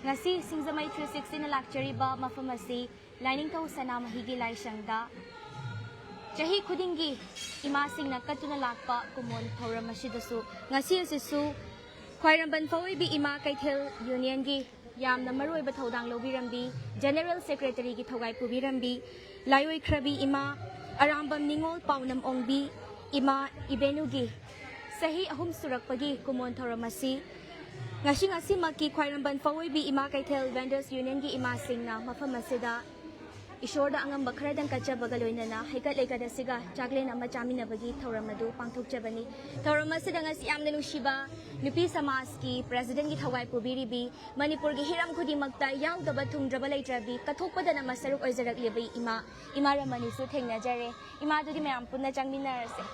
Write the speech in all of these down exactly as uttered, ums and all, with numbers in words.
ꯉꯁꯤ ꯁꯤꯡꯖꯃꯩ three sixtyꯅ ꯂꯥꯛꯆꯔꯤꯕ ꯃꯐꯝ ꯑꯁꯤ ꯂꯥꯏꯅꯤꯡꯊꯧ ꯁꯅꯥꯃꯍꯤꯒꯤ ꯂꯥꯏꯁꯪꯗ ꯆꯍꯤ ꯈꯨꯗꯤꯡꯒꯤ ꯏꯃꯥꯁꯤꯡꯅ ꯀꯠꯇꯨꯅ ꯂꯥꯛꯄ ꯀꯨꯃꯣꯟ ꯊꯧꯔꯝ ꯑꯁꯤꯗꯁꯨ ꯉꯁꯤ ꯑꯁꯤꯁꯨ ꯈ꯭ꯋꯥꯏꯔꯝꯕꯟ ꯐꯧꯑꯣꯏꯕꯤ ꯏꯃꯥ ꯀꯩꯊꯦꯜ ꯌꯨꯅꯤꯌꯟꯒꯤ ꯌꯥꯝꯅ ꯃꯔꯨꯑꯣꯏꯕ ꯊꯧꯗꯥꯡ ꯂꯧꯕꯤꯔꯝꯕꯤ, ꯖꯦꯅꯦꯔꯦꯜ ꯁꯦꯀ꯭ꯔꯦꯇꯔꯤꯒꯤ ꯊꯧꯒꯥꯏ ꯄꯨꯕꯤꯔꯝꯕꯤ, ꯂꯥꯏꯑꯣꯏꯈ꯭ꯔꯕꯤ ꯏꯃꯥ ꯑꯔꯥꯝꯕꯝ ꯅꯤꯉꯣꯜ ꯄꯥꯎꯅꯝ ꯑꯣꯡꯕꯤ ꯏꯃꯥ ꯏꯕꯦꯅꯨꯒꯤ ꯆꯍꯤ ꯑꯍꯨꯝ ꯁꯨꯔꯛꯄꯒꯤ ꯀꯨꯃꯣꯟ ꯊꯧꯔꯝ ꯑꯁꯤ ꯉꯁꯤ ꯉꯁꯤꯃꯛꯀꯤ ꯈ꯭ꯋꯥꯏꯔꯝꯕꯟ ꯐꯧꯑꯣꯏꯕꯤ ꯏꯃꯥ ꯀꯩꯊꯦꯜ ꯚꯦꯟꯗꯔꯁ ꯌꯨꯅꯤꯌꯟꯒꯤ ꯏꯃꯥꯁꯤꯡꯅ ꯃꯐꯝ ꯑꯁꯤꯗ ꯏꯁꯣꯔꯗ ꯑꯉꯝꯕ ꯈꯔꯗꯪ ꯀꯠꯆꯕꯒ ꯂꯣꯏꯅꯅ ꯍꯩꯀꯠ ꯂꯩꯀꯠ ꯑꯁꯤꯒ ꯆꯥꯛꯂꯦꯟ ꯑꯃ ꯆꯥꯃꯤꯟꯅꯕꯒꯤ ꯊꯧꯔꯝ ꯑꯗꯨ ꯄꯥꯡꯊꯣꯛꯆꯕꯅꯤ꯫ ꯊꯧꯔꯝ ꯑꯁꯤꯗ ꯉꯁꯤ ꯌꯥꯝꯅ ꯅꯨꯡꯁꯤꯕ ꯅꯨꯄꯤ ꯁꯃꯥꯖꯀꯤ ꯄ꯭ꯔꯦꯁꯤꯗꯦꯟꯒꯤ ꯊꯧꯒꯥꯏ ꯄꯨꯕꯤꯔꯤꯕꯤ, ꯃꯅꯤꯄꯨꯔꯒꯤ ꯍꯤꯔꯝ ꯈꯨꯗꯤꯡꯃꯛꯇ ꯌꯥꯎꯗꯕ ꯊꯨꯡꯗ꯭ꯔꯕ ꯂꯩꯇ꯭ꯔꯕꯤ, ꯀꯠꯊꯣꯛꯄꯗꯅ ꯃꯁꯔꯨꯛ ꯑꯣꯏꯖꯔꯛꯂꯤꯕꯤ ꯏꯃꯥ, ꯏꯃꯥ ꯔꯃꯅꯤꯁꯨ ꯊꯦꯡꯅꯖꯔꯦ꯫ ꯏꯃꯥꯗꯨꯗꯤ ꯃꯌꯥꯝ ꯄꯨꯟꯅ ꯆꯪꯃꯤꯟꯅꯔꯁꯦ꯫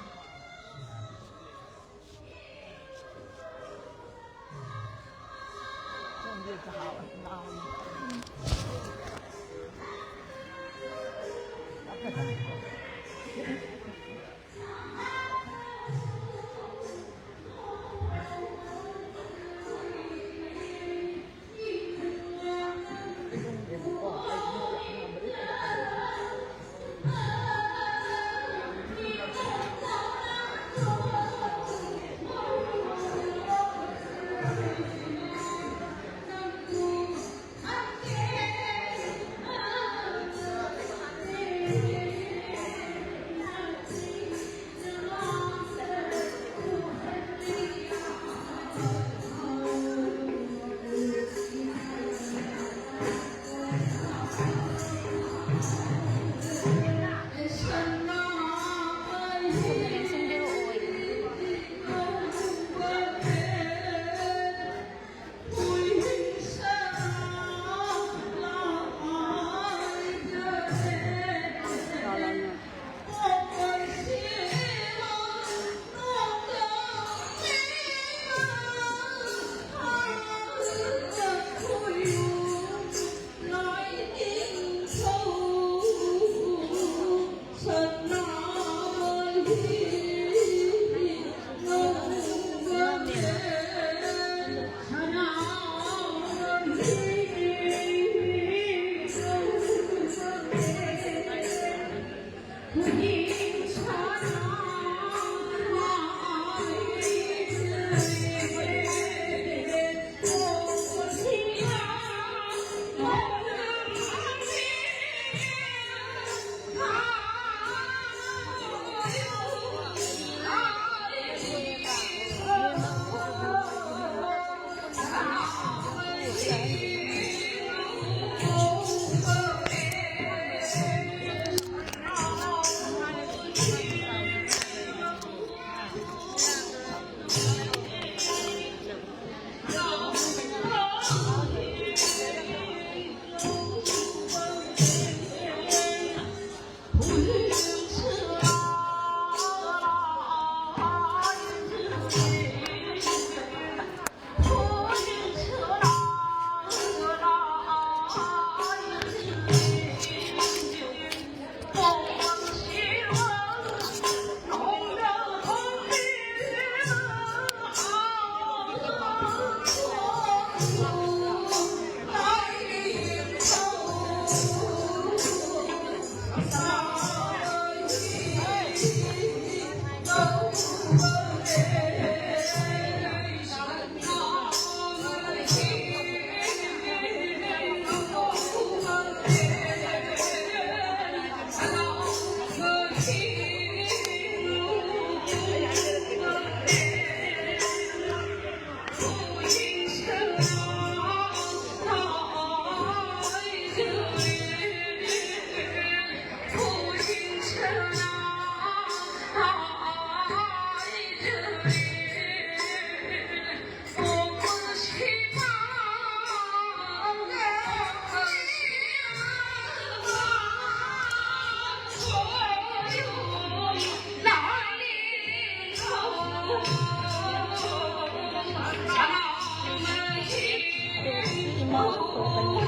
ꯏꯃꯥ ꯀꯧꯕꯅꯤ꯫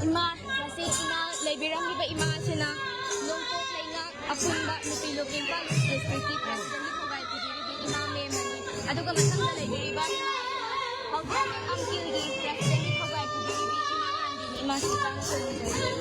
ꯏꯃꯥ, ꯉꯁꯤ ꯏꯃꯥ ꯂꯩꯕꯤꯔꯝꯂꯤꯕ ꯏꯃꯥ ꯑꯁꯤꯅ ꯅꯣꯡꯄꯣꯛ ꯂꯩꯉꯥꯛ ꯑꯄꯨꯟꯕ ꯅꯨꯄꯤ ꯂꯨꯞ ꯏꯝꯐꯥꯜ ꯏꯁ ꯗꯤꯁꯇ꯭ꯔꯤꯛꯀꯤ ꯄ꯭ꯔꯦꯁꯤꯗꯦꯟꯒꯤ ꯊꯧꯒꯥꯏ ꯄꯨꯕꯤꯔꯤꯕꯤ ꯏꯃꯥ ꯃꯦꯝ ꯑꯃꯅꯤ꯫ ꯑꯗꯨꯒ ꯃꯊꯪꯗ ꯂꯩꯕꯤꯔꯤꯕ ꯏꯃꯥ ꯑꯁꯤꯅ ꯍꯧꯖꯤꯛ ꯑꯪꯀꯤꯜꯒꯤ ꯄ꯭ꯔꯦꯁꯤꯗꯦꯟꯒꯤ ꯊꯧꯒꯥꯏ ꯄꯨꯕꯤꯔꯤꯕꯤ ꯏꯃꯥ ꯃꯥꯟꯕꯤꯅꯤ꯫ ꯏꯃꯥ ꯁꯤꯗ ꯈꯨꯔꯨꯝꯖꯔꯤ꯫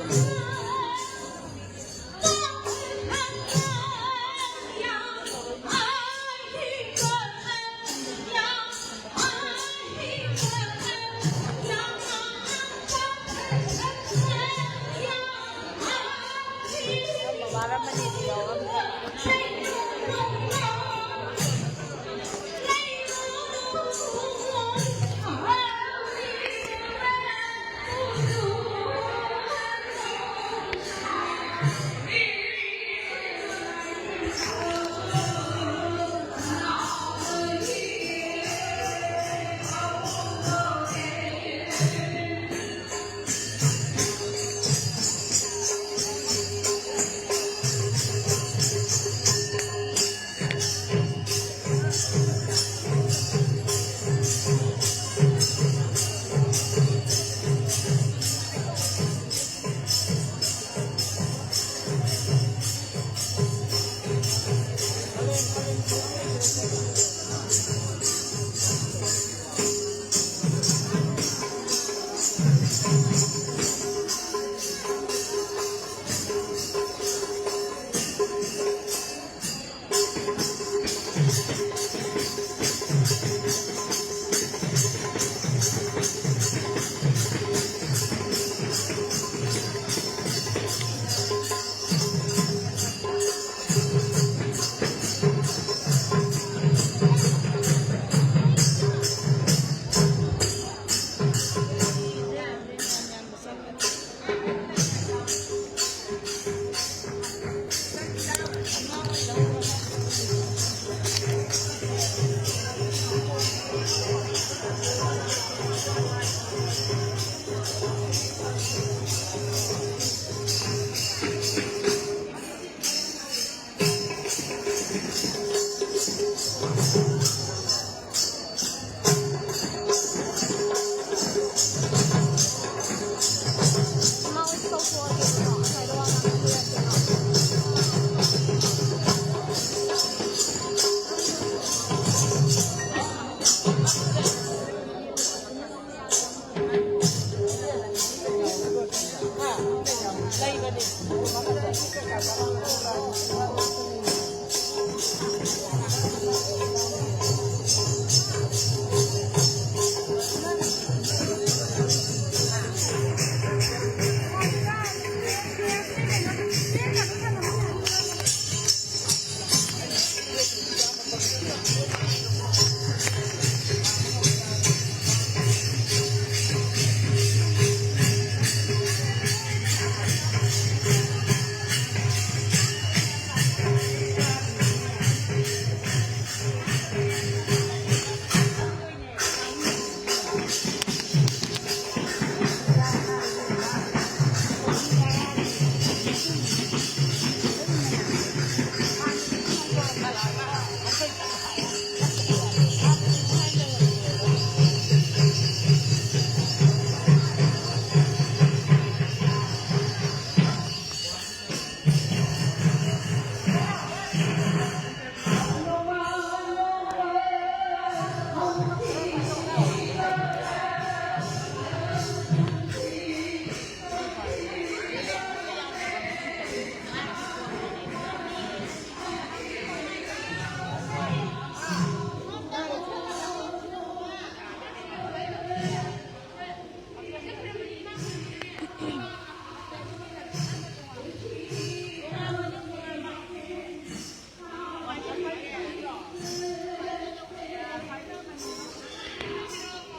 ꯂꯩꯕꯅꯦ꯫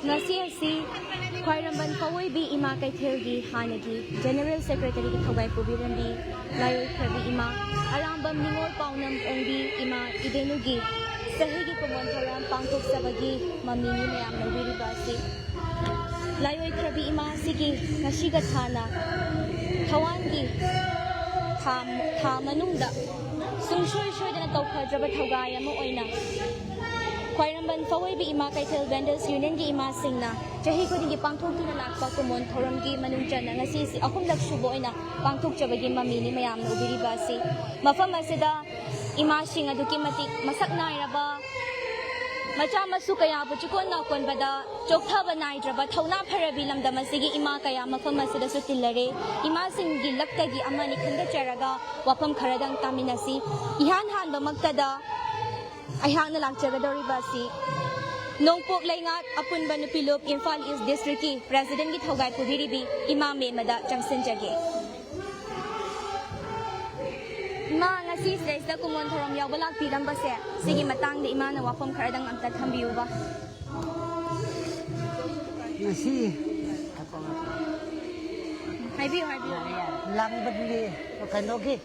ꯉꯁꯤ ꯑꯁꯤ ꯈ꯭ꯋꯥꯏꯔꯝꯕꯟ ꯄꯥꯋꯣꯏꯕꯤ ꯏꯃꯥ ꯀꯩꯊꯦꯜꯒꯤ ꯍꯥꯟꯅꯒꯤ General Secretaryꯒꯤ ꯊꯧꯒꯥꯏ ꯄꯨꯕꯤꯔꯝꯕꯤ ꯂꯥꯏꯑꯣꯏꯈ꯭ꯔꯕꯤ ꯏꯃꯥ ꯑꯔꯥꯝꯕꯝ ꯅꯤꯉꯣꯜ ꯄꯥꯎꯅꯝ ꯑꯣꯡꯕꯤ ꯏꯃꯥ ꯏꯕꯦꯟꯅꯨꯒꯤ ꯆꯍꯤꯒꯤ ꯀꯨꯝꯑꯣꯟ ꯊꯧꯔꯝ ꯄꯥꯡꯊꯣꯛꯆꯕꯒꯤ ꯃꯃꯤꯅꯤ ꯃꯌꯥꯝꯅ ꯎꯕꯤꯔꯤꯕ ꯑꯁꯤ꯫ ꯂꯥꯏꯑꯣꯏꯈ꯭ꯔꯕꯤ ꯏꯃꯥ ꯑꯁꯤꯒꯤ ꯉꯁꯤꯒ ꯊꯥꯅ ꯊꯋꯥꯟꯒꯤ ꯊꯥ, ꯊꯥ ꯃꯅꯨꯡꯗ ꯁꯨꯡꯁꯣꯏ ꯁꯣꯏꯗꯅ ꯇꯧꯈꯗ꯭ꯔꯕ ꯊꯧꯒꯥꯏ ꯑꯃ ꯑꯣꯏꯅ ꯈ꯭ꯋꯥꯏꯔꯝꯕꯟ ꯄꯥꯋꯣꯏꯕꯤ ꯏꯃꯥ ꯀꯩꯊꯦꯜ Vendors Unionꯒꯤ ꯏꯃꯥꯁꯤꯡꯅ ꯆꯍꯤ ꯈꯨꯗꯤꯡꯒꯤ ꯄꯥꯡꯊꯣꯛꯇꯨꯅ ꯂꯥꯛꯄ ꯀꯨꯝꯑꯣꯟ ꯊꯧꯔꯝꯒꯤ ꯃꯅꯨꯡ ꯆꯟꯅ ꯉꯁꯤ ꯑꯁꯤ ꯑꯍꯨꯝꯂꯛ ꯁꯨꯕ ꯑꯣꯏꯅ ꯄꯥꯡꯊꯣꯛꯆꯕꯒꯤ ꯃꯃꯤꯅꯤ ꯃꯌꯥꯝꯅ ꯎꯕꯤꯔꯤꯕ ꯑꯁꯤ꯫ ꯃꯐꯝ ꯑꯁꯤꯗ ꯏꯃꯥꯁꯤꯡ ꯑꯗꯨꯛꯀꯤ ꯃꯇꯤꯛ ꯃꯁꯛ ꯅꯥꯏꯔꯕ ꯃꯆꯥ ꯃꯁꯨ ꯀꯌꯥꯕꯨ ꯆꯤꯀꯣꯟ ꯅꯥꯀꯣꯟꯕꯗ ꯆꯣꯛꯊꯕ ꯅꯥꯏꯗ꯭ꯔꯕ ꯊꯧꯅꯥ ꯐꯔꯕꯤ ꯂꯝꯗꯝ ꯑꯁꯤꯒꯤ ꯏꯃꯥ ꯀꯌꯥ ꯃꯐꯝ ꯑꯁꯤꯗꯁꯨ ꯇꯤꯜꯂꯔꯦ꯫ ꯏꯃꯥꯁꯤꯡꯒꯤ ꯂꯛꯇꯒꯤ ꯑꯃꯅꯤ ꯈꯟꯒꯠꯆꯔꯒ ꯋꯥꯐꯝ ꯈꯔꯗꯪ ꯇꯥꯃꯤꯟꯅꯁꯤ꯫ ꯏꯍꯥꯟ ꯍꯥꯟꯕꯃꯛꯇꯗ ꯑꯩꯍꯥꯛꯅ ꯂꯥꯛꯆꯒꯗꯧꯔꯤꯕ ꯑꯁꯤ ꯅꯣꯡꯄꯣꯛ ꯂꯩꯉꯥꯛ ꯑꯄꯨꯟꯕ ꯅꯨꯄꯤ ꯂꯨꯞ ꯏꯝꯐꯥꯜ ꯏꯁ ꯗꯤꯁꯇ꯭ꯔꯤꯛꯀꯤ ꯄ꯭ꯔꯦꯁꯤꯗꯦꯟꯒꯤ ꯊꯧꯒꯥꯏ ꯄꯨꯕꯤꯔꯤꯕꯤ ꯏꯃꯥ ꯃꯦꯝꯃꯗ ꯆꯪꯁꯤꯟꯖꯒꯦ꯫ ꯏꯃꯥ, ꯉꯁꯤ ꯁꯤꯗꯩꯁꯤꯗ ꯀꯨꯃꯣꯟ ꯊꯧꯔꯝ ꯌꯥꯎꯕ ꯂꯥꯛꯄꯤꯔꯝꯕꯁꯦ, ꯁꯤꯒꯤ ꯃꯇꯥꯡꯗ ꯏꯃꯥꯅ ꯋꯥꯐꯝ ꯈꯔꯗꯪ ꯑꯝꯇ ꯊꯝꯕꯤꯌꯨꯕ꯫ ꯉꯁꯤ ꯍꯥꯏꯕꯤꯌꯨ, ꯍꯥꯏꯕꯤꯌꯨ꯫ ꯂꯥꯡꯕꯗꯤ ꯀꯩꯅꯣꯒꯤ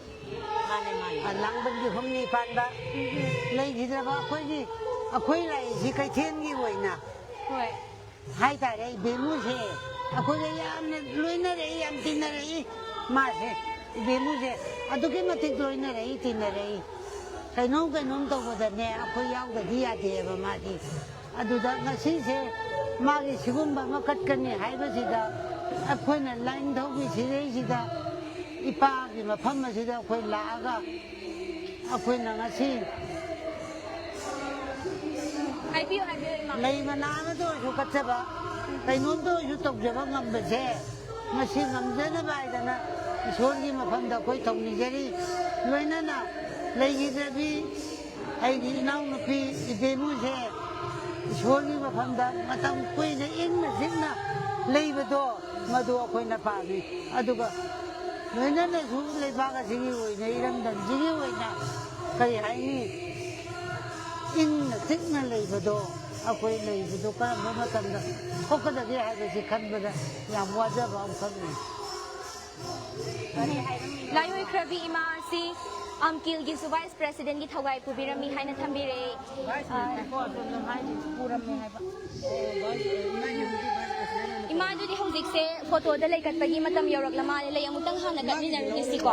ꯃꯥꯅꯦ, ꯃꯥꯅꯦ꯫ ꯂꯥꯡꯕꯗꯤ ꯍꯨꯝꯅꯤ ꯄꯥꯟꯕ ꯂꯩꯈꯤꯗ꯭ꯔꯕ ꯑꯩꯈꯣꯏꯒꯤ, ꯑꯩꯈꯣꯏ ꯂꯥꯛꯏꯁꯤ ꯀꯩꯊꯦꯜꯒꯤ ꯑꯣꯏꯅ ꯍꯣꯏ꯫ ꯍꯥꯏꯇꯥꯔꯦ꯫ ꯏꯕꯦꯝꯃꯨꯁꯦ ꯑꯩꯈꯣꯏꯒ ꯌꯥꯝꯅ ꯂꯣꯏꯅꯔꯛꯏ, ꯌꯥꯝ ꯇꯤꯟꯅꯔꯛꯏ꯫ ꯃꯥꯁꯦ, ꯏꯕꯦꯝꯃꯨꯁꯦ ꯑꯗꯨꯛꯀꯤ ꯃꯇꯤꯛ ꯂꯣꯏꯅꯔꯛꯏ, ꯇꯤꯟꯅꯔꯛꯏ꯫ ꯀꯩꯅꯣꯝ ꯀꯩꯅꯣꯝ ꯇꯧꯕꯗꯅꯦ ꯑꯩꯈꯣꯏ ꯌꯥꯎꯗꯗꯤ ꯌꯥꯗꯦꯕ ꯃꯥꯗꯤ꯫ ꯑꯗꯨꯗ ꯉꯁꯤꯁꯦ ꯃꯥꯒꯤ ꯁꯤꯒꯨꯝꯕ ꯑꯃ ꯀꯠꯀꯅꯤ ꯍꯥꯏꯕꯁꯤꯗ ꯑꯩꯈꯣꯏꯅ ꯂꯥꯏꯅꯤꯡꯊꯧꯒꯤ ꯁꯤꯔꯩꯁꯤꯗ ꯏꯄꯥꯒꯤ ꯃꯐꯝ ꯑꯁꯤꯗ ꯑꯩꯈꯣꯏ ꯂꯥꯛꯑꯒ ꯑꯩꯈꯣꯏꯅ ꯉꯁꯤ ꯍꯥꯏꯕꯤꯌꯨ, ꯍꯥꯏꯕꯤꯌꯨ, ꯏꯃꯥ꯫ ꯂꯩ ꯃꯅꯥ ꯑꯃꯗ ꯑꯣꯏꯔꯁꯨ ꯀꯠꯆꯕ, ꯀꯩꯅꯣꯝꯗ ꯑꯣꯏꯔꯁꯨ ꯇꯧꯖꯕ ꯉꯝꯕꯁꯦ ꯉꯁꯤ ꯉꯝꯖꯅꯕ ꯍꯥꯏꯗꯅ ꯏꯁꯣꯔꯒꯤ ꯃꯐꯝꯗ ꯑꯩꯈꯣꯏ ꯊꯧꯅꯤꯖꯔꯤ꯫ ꯂꯣꯏꯅꯅ ꯂꯩꯈꯤꯗ꯭ꯔꯕꯤ ꯑꯩꯒꯤ ꯏꯅꯥꯎꯅꯨꯄꯤ ꯏꯕꯦꯝꯃꯨꯁꯦ ꯏꯁꯣꯔꯒꯤ ꯃꯐꯝꯗ ꯃꯇꯝ ꯀꯨꯏꯅ ꯏꯪꯅ ꯆꯤꯛꯅ ꯂꯩꯕꯗꯣ ꯃꯗꯨ ꯑꯩꯈꯣꯏꯅ ꯄꯥꯝꯃꯤ꯫ ꯑꯗꯨꯒ ꯂꯣꯏꯅꯅꯁꯨ ꯂꯩꯕꯥꯛ ꯑꯁꯤꯒꯤ ꯑꯣꯏꯅ, ꯏꯔꯝꯗꯝꯁꯤꯒꯤ ꯑꯣꯏꯅ ꯀꯔꯤ ꯍꯥꯏꯅꯤ, ꯏꯪꯅ ꯆꯤꯛꯅ ꯂꯩꯕꯗꯣ, ꯑꯩꯈꯣꯏ ꯂꯩꯕꯗꯣ ꯀꯔꯝꯕ ꯃꯇꯝꯗ ꯊꯣꯛꯀꯗꯒꯦ ꯍꯥꯏꯕꯁꯤ ꯈꯟꯕꯗ ꯌꯥꯝ ꯋꯥꯖꯕ ꯑꯃꯈꯛꯅꯤ꯫ ꯂꯥꯏꯑꯣꯏꯈ꯭ꯔꯕꯤ ꯏꯃꯥ ꯑꯁꯤ ꯑꯝꯀꯤꯜꯒꯤꯁꯨ ꯚꯥꯏꯁ ꯄ꯭ꯔꯦꯁꯤꯗꯦꯟꯒꯤ ꯊꯧꯒꯥꯏ ꯄꯨꯕꯤꯔꯝꯃꯤ ꯍꯥꯏꯅ ꯊꯝꯕꯤꯔꯛꯏ꯫ ꯏꯃꯥꯗꯨꯗꯤ ꯍꯧꯖꯤꯛꯁꯦ ꯐꯣꯇꯣꯗ ꯂꯩꯈꯠꯄꯒꯤ ꯃꯇꯝ ꯌꯧꯔꯛꯂ ꯃꯥꯜꯂꯦ꯫ ꯂꯩ ꯑꯃꯨꯛꯇꯪ ꯍꯥꯟꯅ ꯀꯠꯃꯤꯟꯅꯔꯨꯒꯦꯁꯤꯀꯣ꯫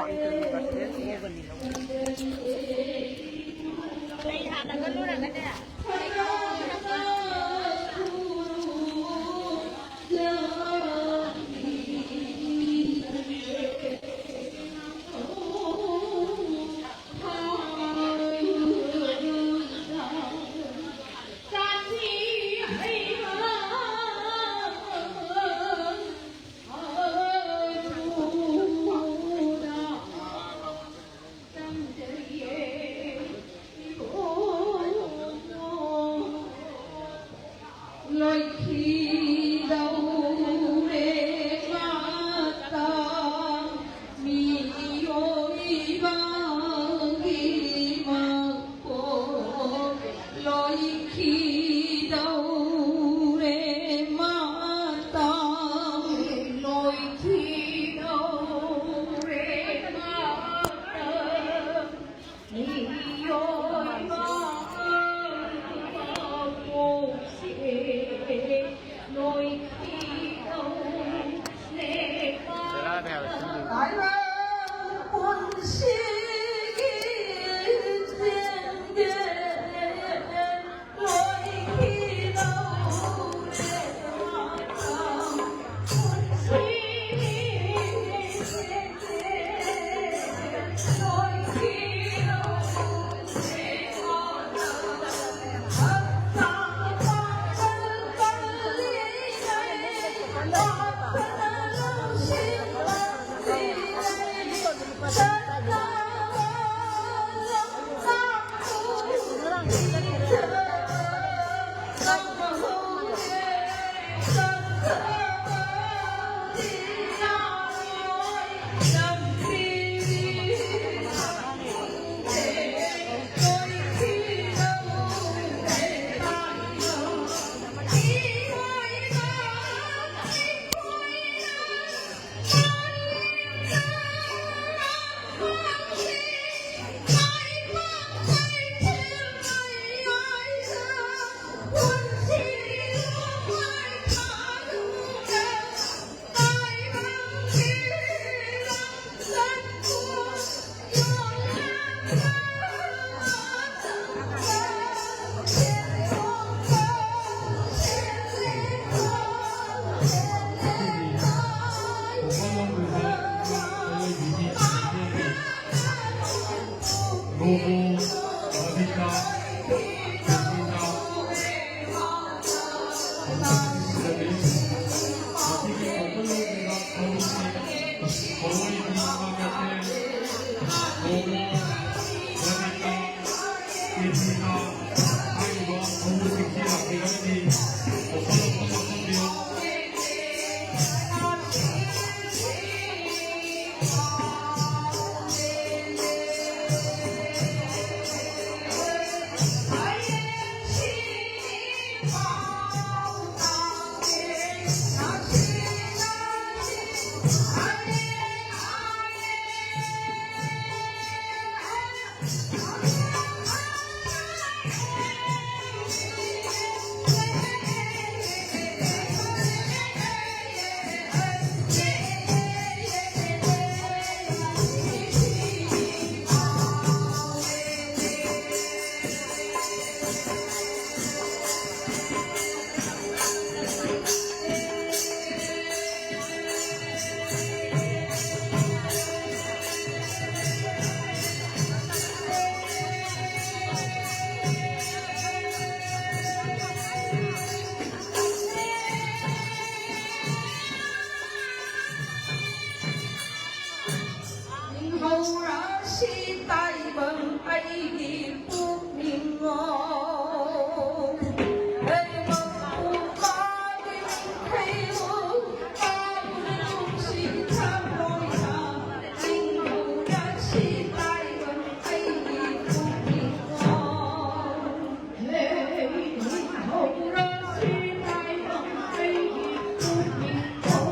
ꯎꯔꯁꯤ ꯇꯥꯏꯕꯪ ꯑꯩꯒꯤ ꯄꯨꯛꯅꯤꯡꯉꯣ꯫ ꯂꯩꯕꯥꯛꯄꯨ ꯃꯥꯒꯤ ꯅꯤꯡꯊꯩꯕꯨ ꯀꯥꯎꯅ ꯅꯨꯡꯁꯤ ꯊꯃꯣꯏꯅ ꯆꯤꯡ ꯎꯔꯁꯤ ꯇꯥꯏꯕꯪ ꯑꯩꯒꯤ ꯄꯨꯛꯅꯤꯡꯉꯣ꯫ ꯂꯩ ꯍꯧꯔꯁꯤ ꯇꯥꯏꯕꯪ ꯑꯩꯒꯤ ꯄꯨꯛꯅꯤꯡꯉꯣ꯫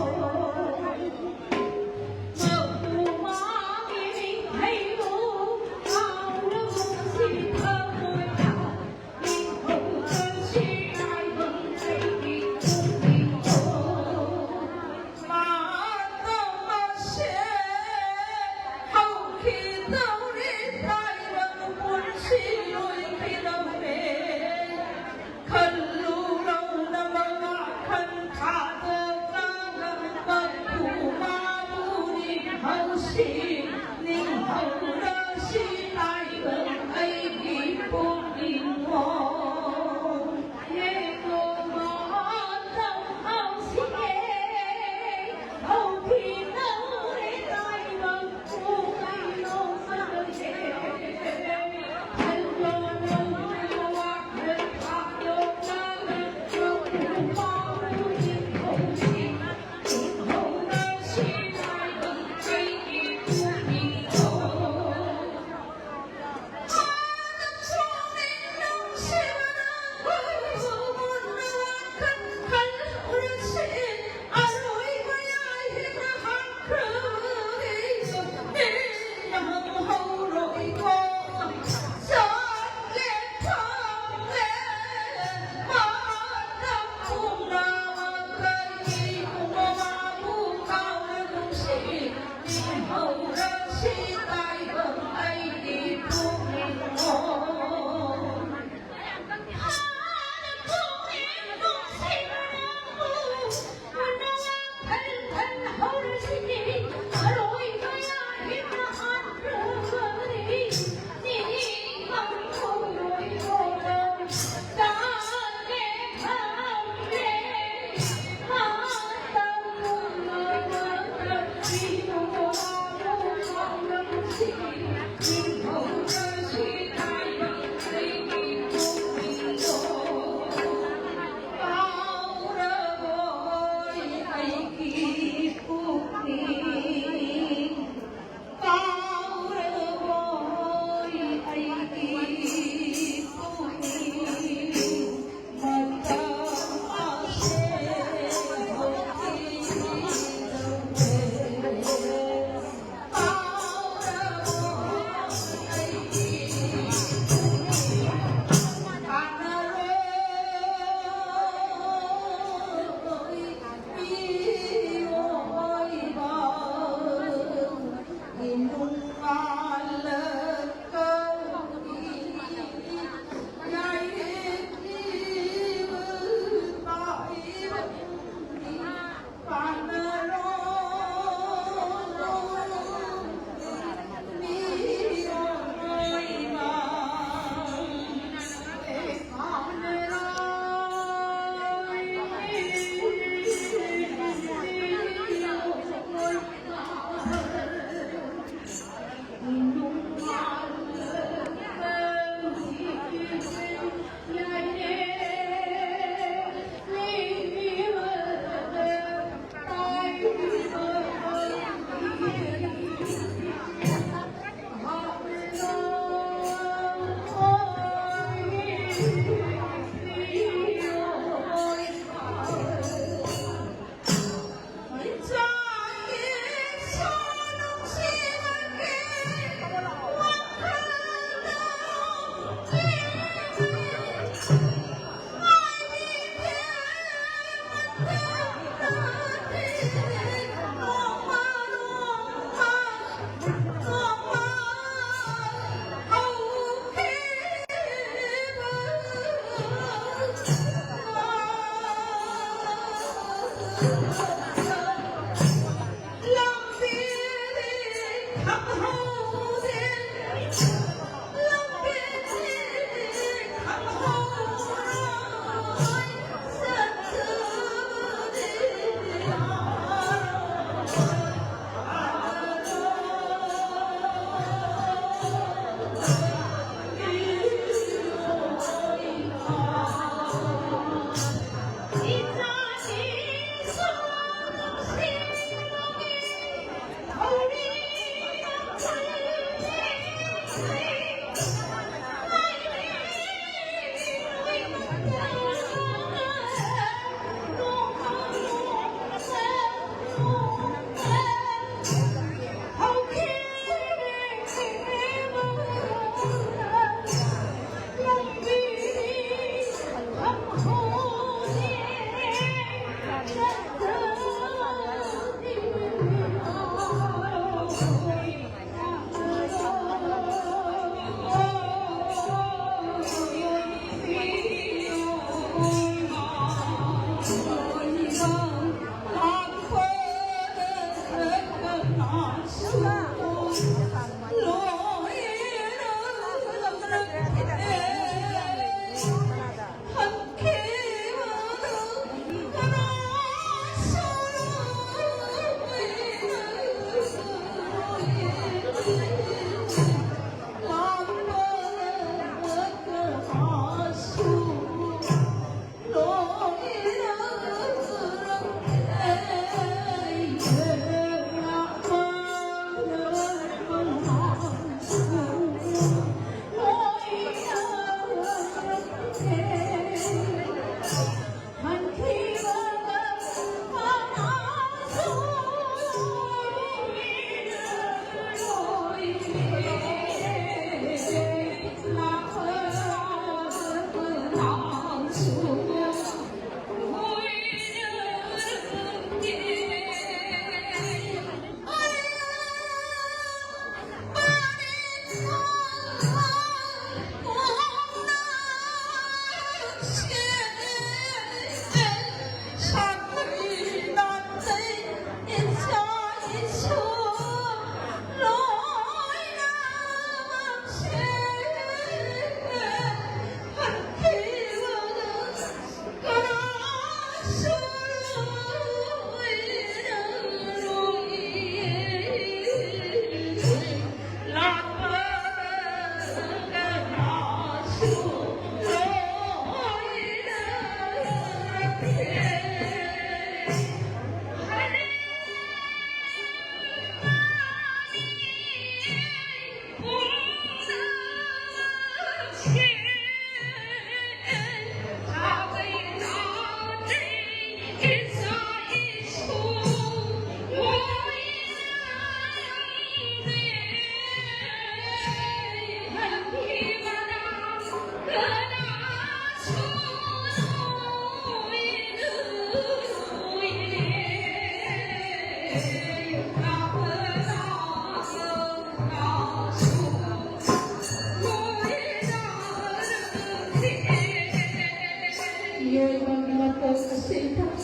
ꯃꯤꯑꯣꯏꯕꯒꯤ ꯃꯄꯣꯛ ꯑꯁꯤ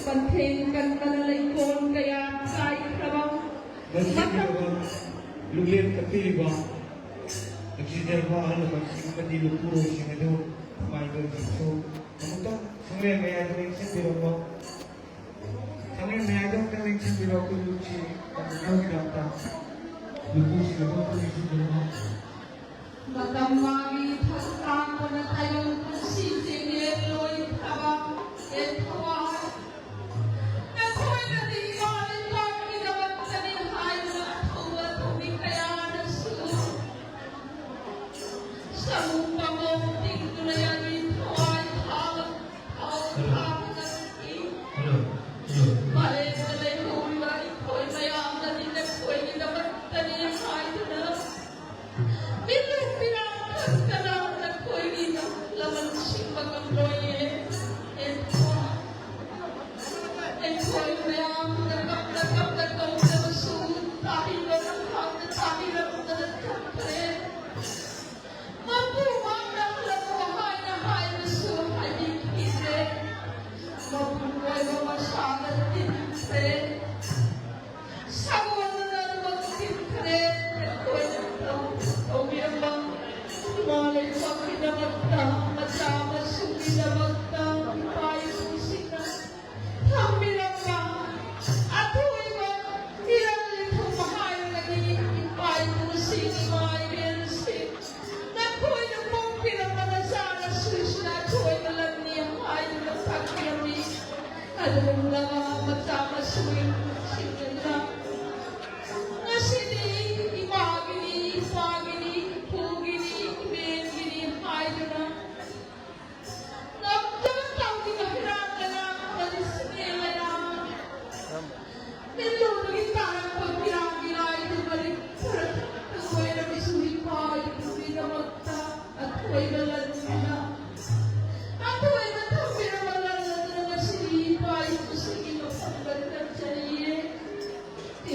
ꯄꯟꯊꯦꯡ ꯀꯟꯕꯅ ꯂꯩꯀꯣꯜ ꯀꯌꯥ ꯀꯥꯏꯈ꯭ꯔꯕ ꯃꯁꯤꯒꯤꯗꯃꯛ ꯂꯨꯞꯂꯦꯟ ꯀꯠꯄꯤꯔꯤꯕ ꯅꯨꯡꯁꯤꯖꯔꯕ ꯑꯍꯜ ꯂꯃꯟꯁꯤꯡ ꯑꯃꯗꯤ ꯂꯨꯞꯄꯨꯔꯣꯏꯁꯤꯡ ꯑꯗꯨ ꯃꯥꯏꯕꯁꯤꯡꯁꯨ ꯑꯃꯨꯛꯇꯪ ꯁꯪꯂꯦꯟ ꯃꯌꯥꯏꯗ ꯂꯦꯡꯁꯤꯟꯕꯤꯔꯝꯃꯣ꯫ ꯁꯪꯂꯦꯟ ꯃꯌꯥꯏꯗ ꯑꯃꯨꯛꯇꯪ ꯂꯦꯡꯁꯤꯟꯕꯤꯔꯣ꯫ ꯑꯩꯈꯣꯏ ꯂꯨꯞꯁꯤ ꯇꯝꯅꯅꯕꯒꯤꯗꯃꯛꯇ ꯂꯨꯞꯄꯨꯁꯤꯡ ꯑꯗꯨ ꯑꯃꯨꯛꯇꯪ ꯂꯦꯡꯁꯤꯟꯕꯤꯔꯝꯃꯣ꯫ ꯃꯇꯝ ꯃꯥꯒꯤ ꯊꯛ ꯇꯥꯛꯄꯅ ꯇꯥꯏꯕꯪ ꯄꯨꯟꯁꯤꯁꯦ ꯂꯦꯟ ꯂꯣꯏꯈ꯭ꯔꯕ ꯌꯦꯟꯊꯋꯥꯏ꯫ ꯅꯈꯣꯏꯅꯗꯤ ꯏꯃꯥ ꯂꯩꯕꯥꯛꯀꯤꯗꯃꯛꯇꯅꯤ ꯍꯥꯏꯗꯨꯅ ꯑꯊꯧꯕ ꯊꯧꯃꯤ ꯀꯌꯥꯅꯁꯨ ꯁꯃꯨ ꯄꯥꯝꯕꯣꯝ ꯇꯤꯡꯗꯨꯅ ꯌꯥꯒꯤ ꯊꯋꯥꯏ ꯊꯥꯕ ꯊꯥꯎ ꯊꯥꯕ ꯉꯝꯈꯤ꯫ ꯃꯥꯂꯦꯝꯗ ꯂꯩꯍꯧꯔꯤꯕ ꯑꯩꯈꯣꯏ ꯃꯌꯥꯝꯅꯗꯤ ꯅꯈꯣꯏꯒꯤꯗꯃꯛꯇꯅꯤ ꯍꯥꯏꯗꯨꯅ ꯃꯤꯠꯂꯨ ꯄꯤꯔꯥꯡ ꯊꯛꯇꯅ ꯅꯈꯣꯏꯒꯤ ꯂꯃꯟ ꯁꯤꯡꯕ ꯉꯝꯂꯣꯏꯌꯦ꯫ ꯑꯩꯈꯣꯏ ꯃꯌꯥꯝ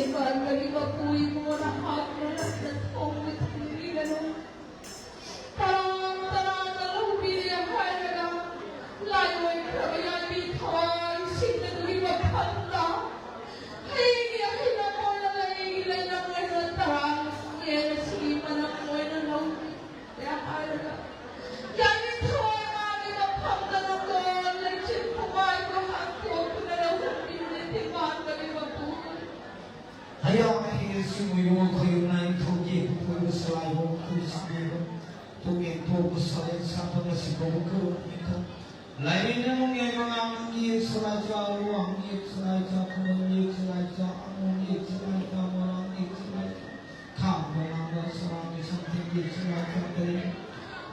ꯏꯃꯥꯟꯒꯤ ꯃꯄꯨ ꯏꯕꯨꯡꯉꯣꯅ ꯍꯥꯞꯅ ꯅꯠꯅ ꯊꯣꯡꯕ ꯊꯤꯟꯕꯤꯒꯅꯨ꯫ ꯇꯔꯥꯝ ꯇꯔꯥꯝꯅ ꯂꯧꯕꯤꯔꯦ ꯍꯥꯏꯔꯒ ꯂꯥꯏꯑꯣꯏꯈ꯭ꯔꯕ ꯌꯥꯏꯕꯤ ꯊꯋꯥꯏꯁꯤꯡ ꯑꯗꯨꯒꯤ ꯃꯐꯝꯗ ꯍꯌꯦꯡꯒꯤ ꯑꯍꯤꯡ ꯑꯃ ꯑꯣꯏꯅ ꯂꯩꯒꯤ ꯂꯩꯔꯝꯂꯣꯏꯅ ꯇꯔꯥꯝ ꯌꯦꯟ ꯑꯁꯤꯒꯤ ꯃꯅꯝ ꯑꯣꯏꯅ ꯂꯧꯕꯤꯔꯦ ꯍꯥꯏꯔꯒ ꯌꯥꯏꯕꯤ ꯊꯋꯥꯏ ꯃꯥꯒꯤ ꯃꯐꯝꯗ ꯅꯪꯒꯣꯜ ꯂꯩꯆꯤꯟ ꯈꯨꯃꯥꯏꯗꯨ ꯍꯥꯡꯇꯣꯛꯇꯨꯅ ꯂꯧꯍꯟꯕꯤꯕꯅꯤ ꯏꯃꯥꯟꯒꯤ ꯃꯄꯨ꯫ Haya ahi simu yo khayu nai thoki pupu salai ho kuis bego. Toke toku salai sapa na si boku ko ita. Lainnya mung ye mangang ye salai cha, luang ye salai cha, kumang ye salai cha, among ye salai cha, malang ye salai cha. Kha mangang ba salai ye something ye salai cha kare.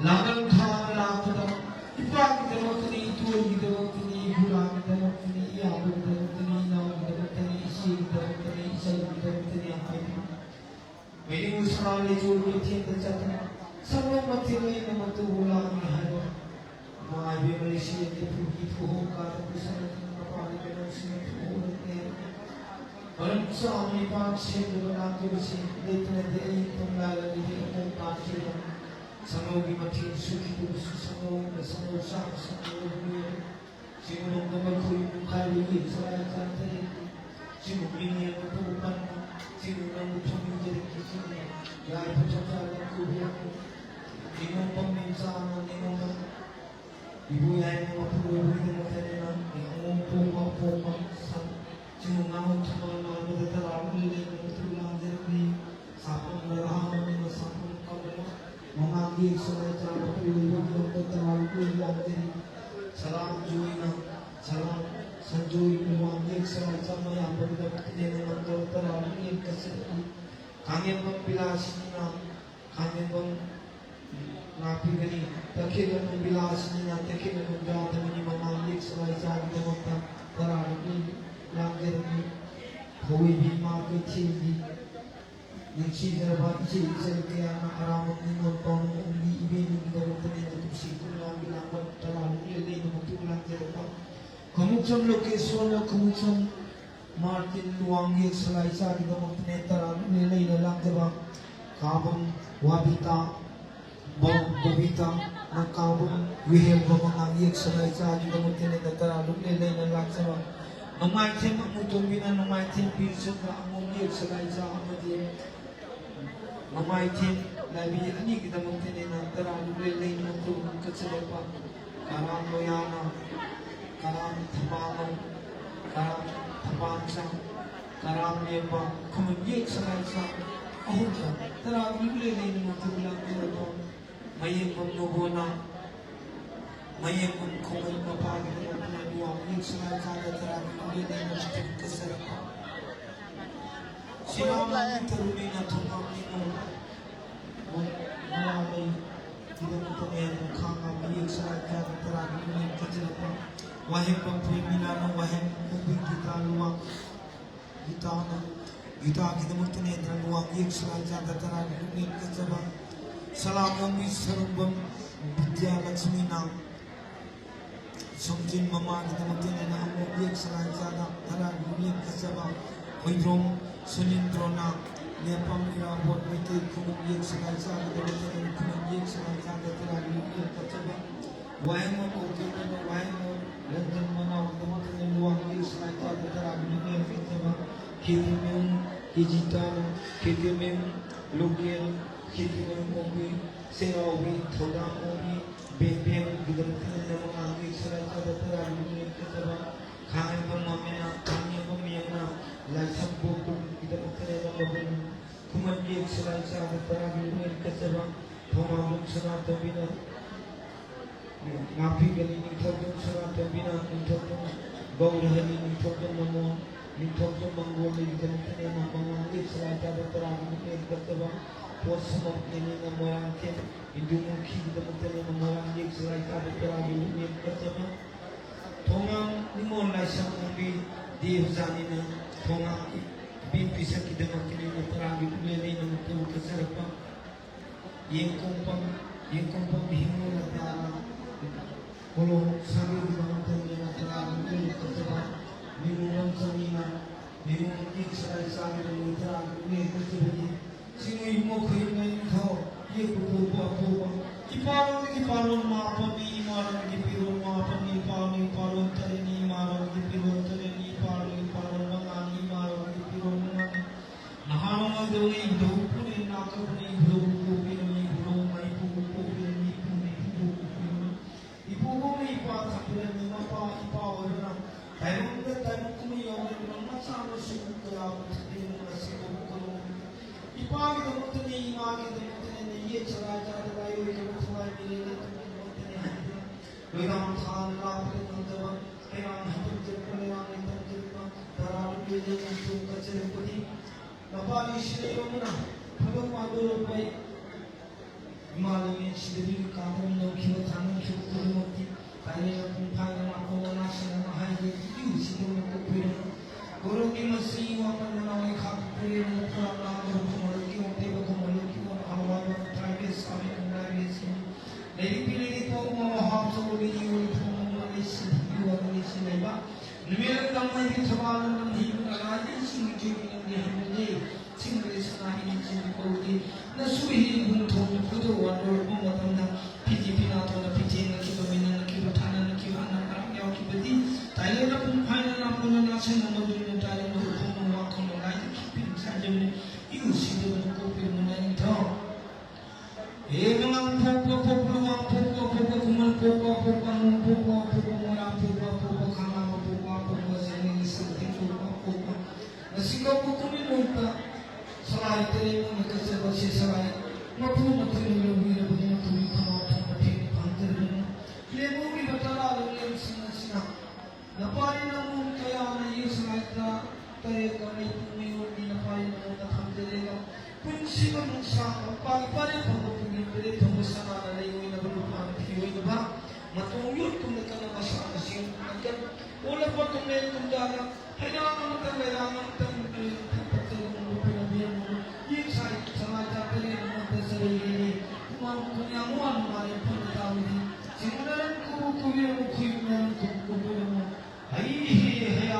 Langal tha la kudam. Ipagidamotani, ituagidamotani, ibulagidamotani, iyabagidamotani, inaogidamotani, ichegidamotani, ichagidamotani, ahaidi. Menu sarali chul ke thien da chata. Samlo mati le na matu bula ni hai. Ma ibe mali si ke phu ki phu ho ka ta phu sa na ka pa ni ke na si na phu ho ne. Malam sa ni pa si de na ke si de tene de ai tum la la ni de ko ka si na. Sangau gi mathin sukhi tu su sangau na sangau sa sangau ni. Simu nong na makhui mu khai lu yin sa lai sa te. Simu min yin mu tu pan. Simu nong mu thong yin jere ki simu. Yai pa cha cha la ku ya. Ni nong pam min sa na ni nong na. Ibu yai nong ma pu lu yin na te na. Ni nong pu ma pu ma sa. Simu nong mu thong ma ma ta ta la lu yin na tu la jere ki. Sapung lalahang mami masapung kalama. Mamang yek salai cha mapuli wang yong ko talau ko yong deri. Salam juina, salam sanjui mamang yek salai cha mayam bagi dapatine na nangkal talau yek kasih. Kangin bang bila sinina, kangin bang napi gani. Takil na bang bila sinina, takil na bang jata mini mamang yek salai cha kita mata talau yek lang deri. Hoi bi ma ko thil bi. Nang si jara ba ichi ichi kaya na aram ni non pon ni ibe ni kita botani na tu si kun lang bilang ban talau ni le ni mutu lang jara ba. Kumucham location na kumucham Martin Luwang ꯌꯦꯛ ꯁꯂꯥꯏꯆꯥꯒꯤꯗꯃꯛꯇꯅꯦ ꯇꯔꯥ ꯂꯨꯛꯂꯦ ꯂꯩꯅ ꯂꯥꯛꯆꯕ꯫ ꯀꯥꯕꯝ ꯋꯥꯕꯤꯇꯥ, ꯕ-, ꯕꯕꯤꯇꯥ, ꯅꯀꯥꯕꯝ ꯋꯤꯍꯦꯝꯕ ꯃꯉꯥ ꯌꯦꯛ ꯁꯂꯥꯏꯆꯥꯒꯤꯗꯃꯛꯇꯅꯦ ꯇꯔꯥ ꯂꯨꯛꯂꯦ ꯂꯩꯅ ꯂꯥꯛꯆꯕ꯫ ꯅꯣꯡꯃꯥꯏꯊꯦꯝ ꯑꯃꯨꯇꯣꯝꯕꯤꯅ ꯅꯣꯡꯃꯥꯏꯊꯦꯝ ꯄꯤꯔꯆꯟꯗ꯭ꯔ ꯑꯉꯣꯝ ꯌꯦꯛ ꯁꯂꯥꯏꯆꯥ ꯑꯃꯗꯤ ꯃꯃꯥꯏꯊꯦꯝ ꯂꯥꯏꯕꯤ ꯑꯅꯤꯒꯤꯗꯃꯛꯇꯅꯦꯅ ꯇꯔꯥ ꯂꯨꯛꯂꯦ ꯂꯩꯅ ꯃꯇꯨꯡ ꯀꯠꯆꯔꯛꯄ꯫ ꯀꯔꯥꯝ ꯂꯣꯌꯥꯅ, ꯀꯔꯥꯝ ꯊꯝꯕꯥꯜꯅ, ꯀꯔꯥꯝ ꯊꯝꯕꯥꯜꯆꯥ, ꯀꯔꯥꯝ ꯂꯦꯝꯕ, ꯈꯨꯃꯟ ꯌꯦꯛ ꯁꯂꯥꯏꯆꯥ ꯑꯍꯨꯝꯗ ꯇꯔꯥ ꯂꯨꯛꯂꯦ ꯂꯩꯅ ꯃꯇꯨꯡ ꯂꯥꯛꯆꯔꯛꯄ꯫ ꯃꯌꯦꯡꯕꯝ ꯅꯣꯕꯣꯅ, ꯃꯌꯦꯡꯕꯝ ꯈꯣꯡꯎꯞ ꯃꯄꯥꯒꯤꯗꯃꯛꯇ ꯂꯨꯋꯥꯡ ꯌꯦꯛ ꯁꯂꯥꯏꯆꯥꯗ ꯇꯔꯥ ꯂꯨꯛꯂꯦ ꯂꯩꯅ ꯃꯇꯨꯡ ꯀꯠꯆꯔꯛꯄ꯫ ꯁꯤꯔꯥꯝ ꯇꯔꯨꯅꯤꯅ ꯊꯣꯡꯒꯥꯝ ꯅꯤꯉꯣꯜ ꯃꯂꯥꯂꯩꯒꯤꯗꯃꯛꯇꯅꯦ ꯈꯥꯡꯉꯕ ꯌꯦꯛ ꯁꯂꯥꯏꯆꯥꯗ ꯇꯔꯥ ꯂꯨꯛꯂꯦ ꯀꯠꯆꯔꯛꯄ꯫ ꯋꯥꯍꯦꯡꯕꯝ ꯄ꯭ꯔꯦꯃꯤꯂꯥꯅ ꯋꯥꯍꯦꯡ ꯀꯣꯕꯤ ꯒꯤꯇꯥ ꯂꯨꯋꯥꯡ ꯒꯤꯇꯥꯅ, ꯒꯤꯇꯥꯒꯤꯗꯃꯛꯇꯅꯦ ꯂꯨꯋꯥꯡ ꯌꯦꯛ ꯁꯂꯥꯏꯆꯥꯗ ꯇꯔꯥ ꯂꯨꯛꯂꯦ ꯀꯠꯆꯕ꯫ ꯁꯂꯥꯝ ꯑꯣꯡꯕꯤ ꯁꯔꯨꯡꯕꯝ ꯕꯤꯗ꯭ꯌꯥꯂꯛꯁꯃꯤꯅ ꯁꯣꯝꯖꯤꯟ ꯃꯃꯥꯒꯤꯗꯃꯛꯇꯅꯦ ꯑꯉꯣꯝ ꯌꯦꯛ ꯁꯂꯥꯏꯆꯥꯗ ꯇꯔꯥ ꯂꯨꯛꯂꯦ ꯀꯠꯆꯕ꯫ ꯍꯣꯏꯗ꯭ꯔꯣꯝ ꯁꯨꯅꯤꯟꯗ꯭ꯔꯣꯅ ꯅꯦꯄꯝ ꯏꯔꯥꯕꯣꯠ ꯃꯩꯇꯩ ꯈꯨꯅꯨꯡ ꯌꯦꯛ ꯁꯂꯥꯏꯆꯥꯒꯤꯗꯃꯛꯇꯅꯦ ꯈꯨꯅꯨꯡ ꯌꯦꯛ ꯁꯂꯥꯏꯆꯥꯗ ꯇꯔꯥ ꯂꯨꯛꯂꯦ ꯀꯠꯆꯕ꯫ ꯋꯥꯍꯦꯡꯕꯝ ꯀꯣꯀꯤꯜꯅ ꯋꯥꯍꯦꯡꯕꯝ ꯔꯟꯖꯟ ꯃꯅꯥꯎꯒꯤꯗꯃꯛꯇꯅꯦ ꯂꯨꯋꯥꯡ ꯌꯦꯛ ꯁꯂꯥꯏꯆꯥꯗ ꯇꯔꯥ ꯂꯨꯛꯂꯦ ꯀꯠꯆꯕ꯫ ꯈꯦꯇ꯭ꯔꯤꯃꯌꯨꯝ ꯀꯦꯖꯤꯇꯥꯅ, ꯈꯦꯇ꯭ꯔꯤꯃꯌꯨꯝ ꯂꯣꯀꯦꯜ, ꯈꯦꯇ꯭ꯔꯤꯃꯌꯨꯝ ꯑꯣꯡꯕꯤ ꯆꯩꯔꯥꯎꯕꯤ, ꯊꯧꯗꯥꯝ ꯑꯣꯡꯕꯤ ꯕꯦꯝꯕꯦꯝꯒꯤꯗꯃꯛꯇꯅꯦ ꯂꯨꯋꯥꯡ ꯌꯦꯛ ꯁꯂꯥꯏꯆꯥꯗ ꯇꯔꯥ ꯂꯨꯛꯂꯦ ꯀꯠꯆꯕ꯫ ꯈꯥꯡꯉꯦꯝꯕꯝ ꯃꯃꯤꯅ, ꯈꯥꯡꯉꯦꯝꯕꯝ ꯃꯤꯌꯝꯅ ꯂꯥꯏꯁ꯭ꯔꯝ ꯒꯣꯀꯨꯜꯒꯤꯗꯃꯛꯇꯅꯦ ꯃꯕꯨꯡ ꯈꯨꯃꯟ ꯌꯦꯛ ꯁꯂꯥꯏꯆꯥꯗ ꯇꯔꯥ ꯂꯨꯛꯂꯦ ꯀꯠꯆꯕ꯫ ꯊꯧꯃꯥꯕꯨꯡ ꯁꯅꯥꯇꯣꯝꯕꯤꯅ, ꯉꯥꯛꯄꯤꯒꯅꯤ ꯅꯤꯡꯊꯧꯖꯝ ꯁꯅꯥꯇꯣꯝꯕꯤꯅ, ꯅꯤꯡꯊꯧꯖꯝ ꯒꯧꯔꯍꯅꯤ, ꯅꯤꯡꯊꯧꯖꯝ ꯃꯃꯣꯟ, ꯅꯤꯡꯊꯧꯖꯝ ꯃꯪꯒꯣꯜꯒꯤꯗꯃꯛꯇꯅꯦ ꯃꯉꯥꯡ ꯌꯦꯛ ꯁꯂꯥꯏꯆꯥꯗ ꯇꯔꯥ ꯂꯨꯛꯂꯦ ꯀꯠꯆꯕ꯫ ꯄꯣꯠꯁꯝꯕꯝ ꯀꯦꯅꯤꯅ ꯃꯣꯏꯔꯥꯡꯊꯦꯝ ꯏꯟꯗꯨꯃꯨꯈꯤꯒꯤꯗꯃꯛꯇꯅꯦ ꯃꯉꯥꯡ ꯌꯦꯛ ꯁꯂꯥꯏꯆꯥꯗ ꯇꯔꯥ ꯂꯨꯛꯂꯦ ꯀꯠꯆꯕ꯫ ꯊꯣꯉꯥꯝ ꯅꯤꯉꯣꯜ ꯂꯥꯏꯁ꯭ꯔꯝ ꯑꯣꯡꯕꯤ ꯗꯦꯕꯖꯥꯅꯤꯅ ꯊꯣꯉꯥꯝ ꯏꯕꯦꯝ ꯄꯤꯁꯛꯀꯤꯗꯃꯛꯇꯅꯦ ꯇꯔꯥ ꯂꯨꯛꯂꯦ ꯂꯩꯅ ꯃꯇꯨꯡ ꯀꯠꯆꯔꯛꯄ꯫ ꯌꯦꯡꯀꯣꯡꯄꯝ, ꯌꯦꯡꯀꯣꯡꯄꯝ ꯍꯤꯡꯉꯨ ꯂꯇꯥꯅ ꯀꯣꯂꯣꯝ ꯁꯥꯕꯤꯒꯤꯗꯃꯛꯇꯅꯦ ꯇꯔꯥ ꯂꯨꯛꯂꯦ ꯀꯠꯆꯕ꯫ ꯃꯤꯃꯨꯡ ꯆꯪꯉꯤꯅ ꯃꯤꯃꯨꯡ ꯏꯛ ꯁꯔꯥꯏ ꯆꯥꯒꯤꯕ ꯅꯨꯃꯤꯠ ꯇꯔꯥꯅꯤ ꯀꯛꯆꯕꯒꯤ ꯆꯤꯡꯃꯤ ꯃꯈꯣꯏ ꯃꯩꯊꯧ ꯌꯦꯛꯄ ꯄꯣꯛꯄ ꯑꯄꯣꯛꯄ ꯏꯄꯥꯔꯣꯝꯗꯒꯤ ꯄꯥꯔꯣꯟ ꯃꯥꯄꯟꯅꯤ, ꯏꯃꯥꯔꯣꯝꯗꯒꯤ ꯄꯤꯔꯣꯟ ꯃꯥꯄꯟꯅꯤ, ꯏꯄꯥꯔꯣꯝꯗꯒꯤ ꯄꯥꯔꯣꯟ ꯇꯔꯦꯠꯅꯤ, ꯏꯃꯥꯔꯣꯝꯗꯒꯤ ꯄꯤꯔꯣꯟ ꯇꯔꯦꯠꯅꯤ, ꯏꯄꯥꯔꯣꯝꯗꯒꯤ ꯄꯥꯔꯣꯟ ꯃꯉꯥꯅꯤ, ꯏꯃꯥꯔꯣꯝꯗꯒꯤ ꯄꯤꯔꯣꯟ ꯃꯉꯥꯅꯤ꯫ ꯅꯍꯥꯔꯣꯝ ꯑꯣꯏꯗꯧꯅꯤ ꯏꯙꯧ ꯄꯨꯅꯤ, ꯅꯥꯀꯛꯄꯅꯤ ꯏꯙꯧ ꯄꯣꯛꯄꯤꯔꯝꯃꯤ, ꯏꯙꯧ ꯃꯩꯄꯨ ꯄꯣꯛꯄꯤꯔꯝꯃꯤ, ꯏꯄꯨ ꯃꯩꯄꯨ ꯄꯣꯛꯄꯤꯔꯝꯃꯤ꯫ ꯏꯄꯨꯕꯨ ꯃꯩ ꯄꯥꯊꯛꯄꯤꯔꯝꯃꯤ, ꯃꯄꯥ ꯏꯄꯥ ꯑꯣꯏꯕꯅ ꯇꯥꯏꯕꯪꯗ ꯇꯥꯏꯕꯪ ꯀꯨꯝꯍꯩ ꯌꯥꯎꯗꯨꯅ ꯃꯆꯥ ꯃꯁꯨ ꯀꯌꯥꯕꯨ ꯊꯛꯄꯤꯔꯝꯃꯤ, ꯉꯁꯤ ꯐꯥꯎꯕ ꯀꯣꯜꯂꯣꯝ ꯏꯄꯥꯒꯤꯗꯃꯛꯇꯅꯤ, ꯏꯃꯥꯒꯤꯗꯃꯛꯇꯅꯤ, ꯅꯌꯦꯛ ꯆꯔꯥꯏ ꯆꯥꯗꯕ ꯑꯩ ꯑꯣꯏꯖꯕ ꯊꯋꯥꯏ ꯃꯤꯔꯦꯜ ꯅꯠꯇꯕꯒꯤꯗꯃꯛꯇꯅꯤ ꯍꯥꯏꯗꯨꯅ ꯂꯣꯏꯗꯥꯝ ꯊꯥꯅ ꯂꯥꯛꯄꯗ ꯉꯝꯗꯕ ꯀꯌꯥꯅ ꯍꯟꯗꯣꯛꯆꯔꯛꯄ, ꯂꯩꯔꯥꯡꯅ ꯇꯝꯖꯔꯛꯄ ꯇꯔꯥ ꯂꯨꯝꯂꯦ ꯂꯦꯡ ꯇꯨꯝ ꯀꯠꯆꯔꯛꯄꯗꯤ ꯃꯄꯥꯒꯤ ꯁꯤꯂꯩꯔꯣꯝꯅ ꯊꯕꯛ ꯄꯥꯡꯊꯣꯔꯛꯄ ꯏꯃꯥ ꯂꯩꯃꯦꯟꯁꯤꯗꯒꯤ ꯀꯥꯡꯂꯣꯟ ꯂꯧꯈꯤꯕ ꯊꯥꯅꯈꯤꯕ ꯈꯨꯗꯤꯡꯃꯛꯇꯤ ꯀꯥꯏꯔꯦꯟ ꯃꯄꯨꯡ ꯐꯥꯅ ꯃꯥꯄꯣꯝ ꯃꯅꯥꯁꯤꯡ ꯑꯃ ꯍꯥꯏꯒꯦ ꯏꯎ ꯁꯤꯗꯧꯅ ꯀꯣꯛꯄꯤꯔꯝꯃꯨ꯫ ꯀꯣꯔꯧꯒꯤ ꯃꯆꯤ ꯋꯥꯄꯟ ꯃꯅꯥꯎ ꯂꯩꯈꯥ ꯀꯣꯛꯄꯤꯔꯝꯃꯨ꯫ ꯈꯨꯔꯥꯛ ꯂꯥꯡꯕ ꯈꯨꯃꯣꯜꯂꯨꯀꯤ ꯑꯣꯛꯇꯩꯕ ꯈꯨꯃꯣꯜꯂꯨꯀꯤ ꯑꯣꯛ ꯍꯋꯥꯏꯕ ꯇ꯭ꯔꯥꯏꯕꯦꯜ ꯁꯥꯕꯤ ꯀꯪꯂꯥꯏꯕꯤ ꯑꯁꯤ ꯂꯩꯔꯤꯛ ꯄꯤꯔꯤꯛ ꯄꯣꯛ ꯃꯃꯥ ꯍꯥꯞ ꯆꯧꯕꯒꯤ ꯏꯋꯣꯏ ꯐꯣꯡ ꯃꯃꯥ ꯂꯩꯁꯤ ꯏꯋꯥ ꯂꯩꯁꯤ ꯂꯩꯕ ꯅꯨꯃꯤꯠ ꯇꯝꯃꯩꯒꯤ ꯊꯕꯥꯜ ꯂꯝ ꯍꯤꯡꯕ ꯂꯥꯏꯗꯤ ꯏꯁꯤꯡ ꯏꯆꯦꯜꯒꯤ ꯂꯝꯗꯤ ꯍꯩꯅꯗꯦ꯫ ꯆꯤꯡꯗ ꯁꯅꯥ ꯍꯦꯟꯅ ꯆꯤꯡꯕ ꯀꯧꯗꯦ꯫ ꯅꯁꯨ ꯍꯦꯟ ꯍꯨꯟ ꯊꯣꯡ ꯈꯨꯗꯣ ꯋꯥꯟꯗꯣꯔꯛꯄ ꯃꯇꯝꯗ ꯐꯤꯖꯤ ꯐꯤꯅꯥ ꯊꯣꯡꯅ ꯐꯤꯊꯦꯡꯅꯈꯤꯕ ꯃꯤꯅꯅꯈꯤꯕ ꯊꯥꯅꯅꯈꯤꯕ ꯑꯅꯥ ꯀꯌꯥ ꯌꯥꯎꯈꯤꯕꯗꯤ ꯇꯥꯏꯂꯦꯟꯗ ꯄꯨꯡ ꯐꯥꯏꯅ ꯂꯥꯛꯄꯅ ꯅꯥꯁꯤꯡꯅ ꯃꯗꯨꯅ ꯇꯥꯏꯂꯦꯟꯗ ꯎꯈꯣꯡꯅ ꯋꯥꯈꯣꯡꯅ ꯂꯥꯏꯗ ꯈꯤꯄꯤꯅ ꯆꯥꯏꯖꯕꯅꯤ꯫ ꯏꯎ ꯁꯤꯗꯕꯅ ꯀꯣꯛꯄꯤꯔꯝꯕꯅ ꯅꯤꯡꯊꯧ꯫ ꯍꯦ ꯃꯉꯥꯡ ꯐꯣꯛꯄ ꯐꯣꯛꯄ ꯋꯥꯡ ꯐꯣꯛꯄ ꯐꯣꯛꯄ ꯈꯨꯃꯟ ꯐꯣꯛꯄ ꯐꯣꯛꯄ ꯅꯨꯡ ꯐꯣꯛꯄ ꯐꯣꯛꯄ ꯃꯣꯏꯔꯥꯡ ꯐꯣꯛꯄ ꯐꯣꯛꯄ ꯈꯥꯉꯥꯝꯕ ꯐꯣꯛꯄ ꯐꯣꯛꯄ ꯁꯦꯡꯅꯒꯤ ꯁꯛꯇꯦꯡ ꯐꯣꯛꯄ ꯐꯣꯛꯄ ꯉꯁꯤ ꯀꯧꯕ ꯀꯨꯝꯃꯤ ꯅꯨꯃꯤꯠꯇ ꯁꯂꯥꯏ ꯇꯔꯦꯠꯃꯛꯅ ꯀꯠꯆꯕꯁꯤ ꯁꯂꯥꯏ ꯃꯄꯨ ꯃꯊꯣꯏꯅ ꯂꯧꯕꯤꯔꯕꯅꯤꯅ ꯊꯣꯏꯕꯤ ꯈꯨꯅꯥꯎ ꯊꯣꯡꯕ ꯊꯦꯡꯅ ꯐꯪꯖꯔꯕꯅꯤ꯫ ꯂꯦꯝꯍꯧꯔꯤꯕ ꯇꯔꯥ ꯂꯣꯡꯂꯦꯝꯁꯤꯡ ꯑꯁꯤꯅ ꯅꯄꯥꯔꯤ ꯅꯃꯣꯝ ꯀꯌꯥꯅ ꯌꯦꯛ ꯁꯂꯥꯏ ꯇꯔꯥ ꯇꯔꯦꯠꯀ ꯃꯩꯄꯨ ꯃꯌꯣꯟꯒꯤ ꯅꯄꯥꯔꯤ ꯅꯃꯣꯝꯅ ꯊꯝꯖꯔꯦꯒ ꯄꯨꯟꯁꯤꯕ ꯅꯨꯡꯁꯥꯡꯕ ꯄꯥꯛꯏ ꯄꯥꯔꯦ ꯐꯪꯕ ꯄꯨꯛꯅꯤꯡ ꯄꯦꯔꯦ ꯐꯪꯕ ꯁꯅꯥꯅ ꯂꯩ ꯑꯣꯏꯅꯕ ꯂꯨꯄꯥꯅ ꯐꯤ ꯑꯣꯏꯅꯕ ꯃꯇꯣꯡ ꯌꯣꯠ ꯀꯨꯝꯅ ꯀꯟꯅ ꯃꯁꯥꯅ ꯁꯦꯝ ꯀꯟ ꯑꯣꯜꯂꯛꯄ ꯀꯨꯝꯂꯦꯟ ꯀꯨꯝꯖꯥꯅ ꯍꯩꯔꯥꯡ ꯑꯃꯇꯪ ꯂꯩꯔꯥꯡ ꯑꯃꯇꯪ ꯅꯨꯄꯤ ꯑꯃꯇꯪ ꯄꯛꯆꯕ ꯉꯝꯕ ꯄꯤꯔꯝꯃꯤ ꯑꯃ ꯌꯦꯛ ꯁꯥꯏ ꯁꯉꯥꯏ ꯆꯥꯛꯇ ꯂꯦꯝ ꯑꯃꯇ ꯆꯔꯩ ꯂꯩꯔꯤ ꯍꯨꯃꯥꯡ ꯈꯣꯡꯌꯥꯝ ꯋꯥꯅ ꯃꯥꯔꯦ ꯐꯝꯕ ꯇꯥꯕꯗꯤ ꯆꯤꯡꯅꯔꯟ ꯀꯨꯕꯨ ꯀꯨꯕꯤꯔꯝꯃꯨ ꯈꯨꯏ ꯃꯔꯟ ꯀꯨꯕꯨ ꯀꯨꯕꯤꯔꯝꯃꯨ ꯍꯩ ꯍꯤ ꯍꯌꯥ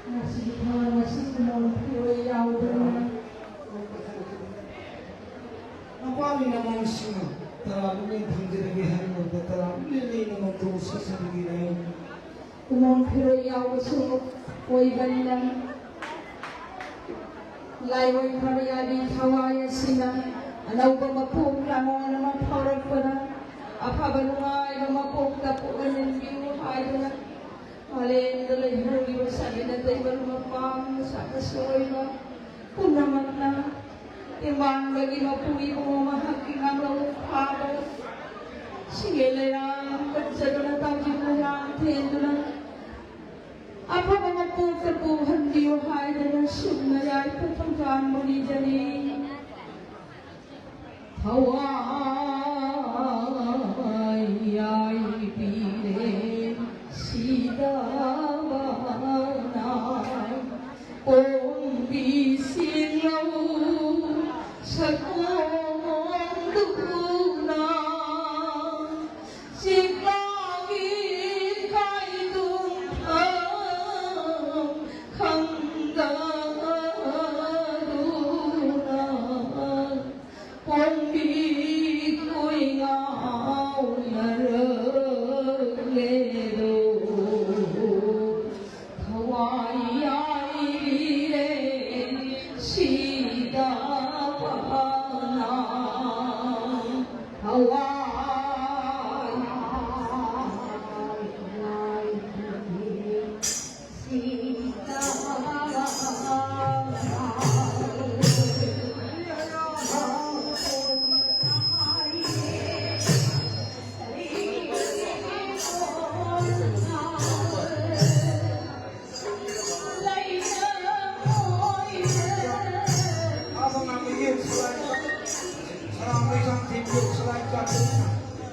ꯉꯁꯤꯒꯤ ꯊꯧꯔꯝ ꯑꯁꯤ ꯀꯨꯃꯣꯟ ꯐꯤꯔꯣꯏ ꯌꯥꯎꯗꯅ ꯃꯄꯥꯒꯤ ꯃꯃꯥꯡꯁꯤꯡꯅ ꯇꯔꯥꯃꯨꯛ ꯊꯝꯖꯔꯒꯦ ꯍꯥꯏꯔꯤꯕ ꯇꯔꯥꯃꯨꯛ ꯂꯩꯅ ꯃꯇꯨ ꯁꯠꯆꯕꯒꯤ ꯂꯥꯏ ꯀꯨꯃꯣꯟ ꯐꯤꯔꯣꯏ ꯌꯥꯎꯕꯁꯨ ꯑꯣꯏꯕꯅꯤꯅ ꯂꯥꯏꯑꯣꯏ ꯈꯔꯌꯥꯕꯤ ꯊꯋꯥꯏ ꯑꯁꯤꯅ ꯑꯅꯧꯕ ꯃꯄꯣꯛ ꯂꯥꯡꯑꯣꯟ ꯑꯃ ꯐꯥꯎꯔꯛꯄꯗ ꯑꯐꯕ ꯅꯨꯡꯉꯥꯏꯕ ꯃꯄꯣꯛꯇ ꯄꯣꯛꯍꯟꯕꯤꯌꯨ ꯍꯥꯏꯗꯨꯅ ꯃꯥꯂꯦꯝꯗ ꯂꯩꯍꯧꯔꯤꯕ ꯁꯥꯒꯩ ꯅꯥꯇꯩ ꯃꯔꯨꯞ ꯃꯄꯥꯡ ꯃꯁꯥ ꯃꯁꯥ ꯑꯣꯏꯕ ꯄꯨꯝꯅꯃꯛꯅ ꯇꯦꯡꯕꯥꯡꯕꯒꯤ ꯃꯄꯨ ꯏꯕꯨꯡꯉꯣ ꯃꯍꯥꯛꯀꯤ ꯉꯥꯡꯂꯧ ꯐꯥꯕ ꯁꯤꯡꯒꯦ ꯂꯩꯔꯥꯡ ꯀꯠꯆꯗꯨꯅ ꯇꯥꯎꯖꯤꯡ ꯂꯩꯔꯥꯡ ꯊꯦꯟꯗꯨꯅ ꯑꯐꯕ ꯃꯄꯣꯛꯇ ꯄꯣꯛꯍꯟꯕꯤꯌꯨ ꯍꯥꯏꯗꯅ ꯁꯨꯝꯅ ꯌꯥꯏꯐ ꯊꯧꯖꯥꯟꯕꯨ ꯅꯤꯖꯔꯤ꯫ ꯊꯋꯥꯏ ꯌꯥꯏꯕꯤꯔꯦ ꯁꯤꯗꯕꯅ ꯀꯣꯝꯕꯤ ꯁꯤꯡꯂꯧ ꯁꯛꯈꯣꯡꯗꯨ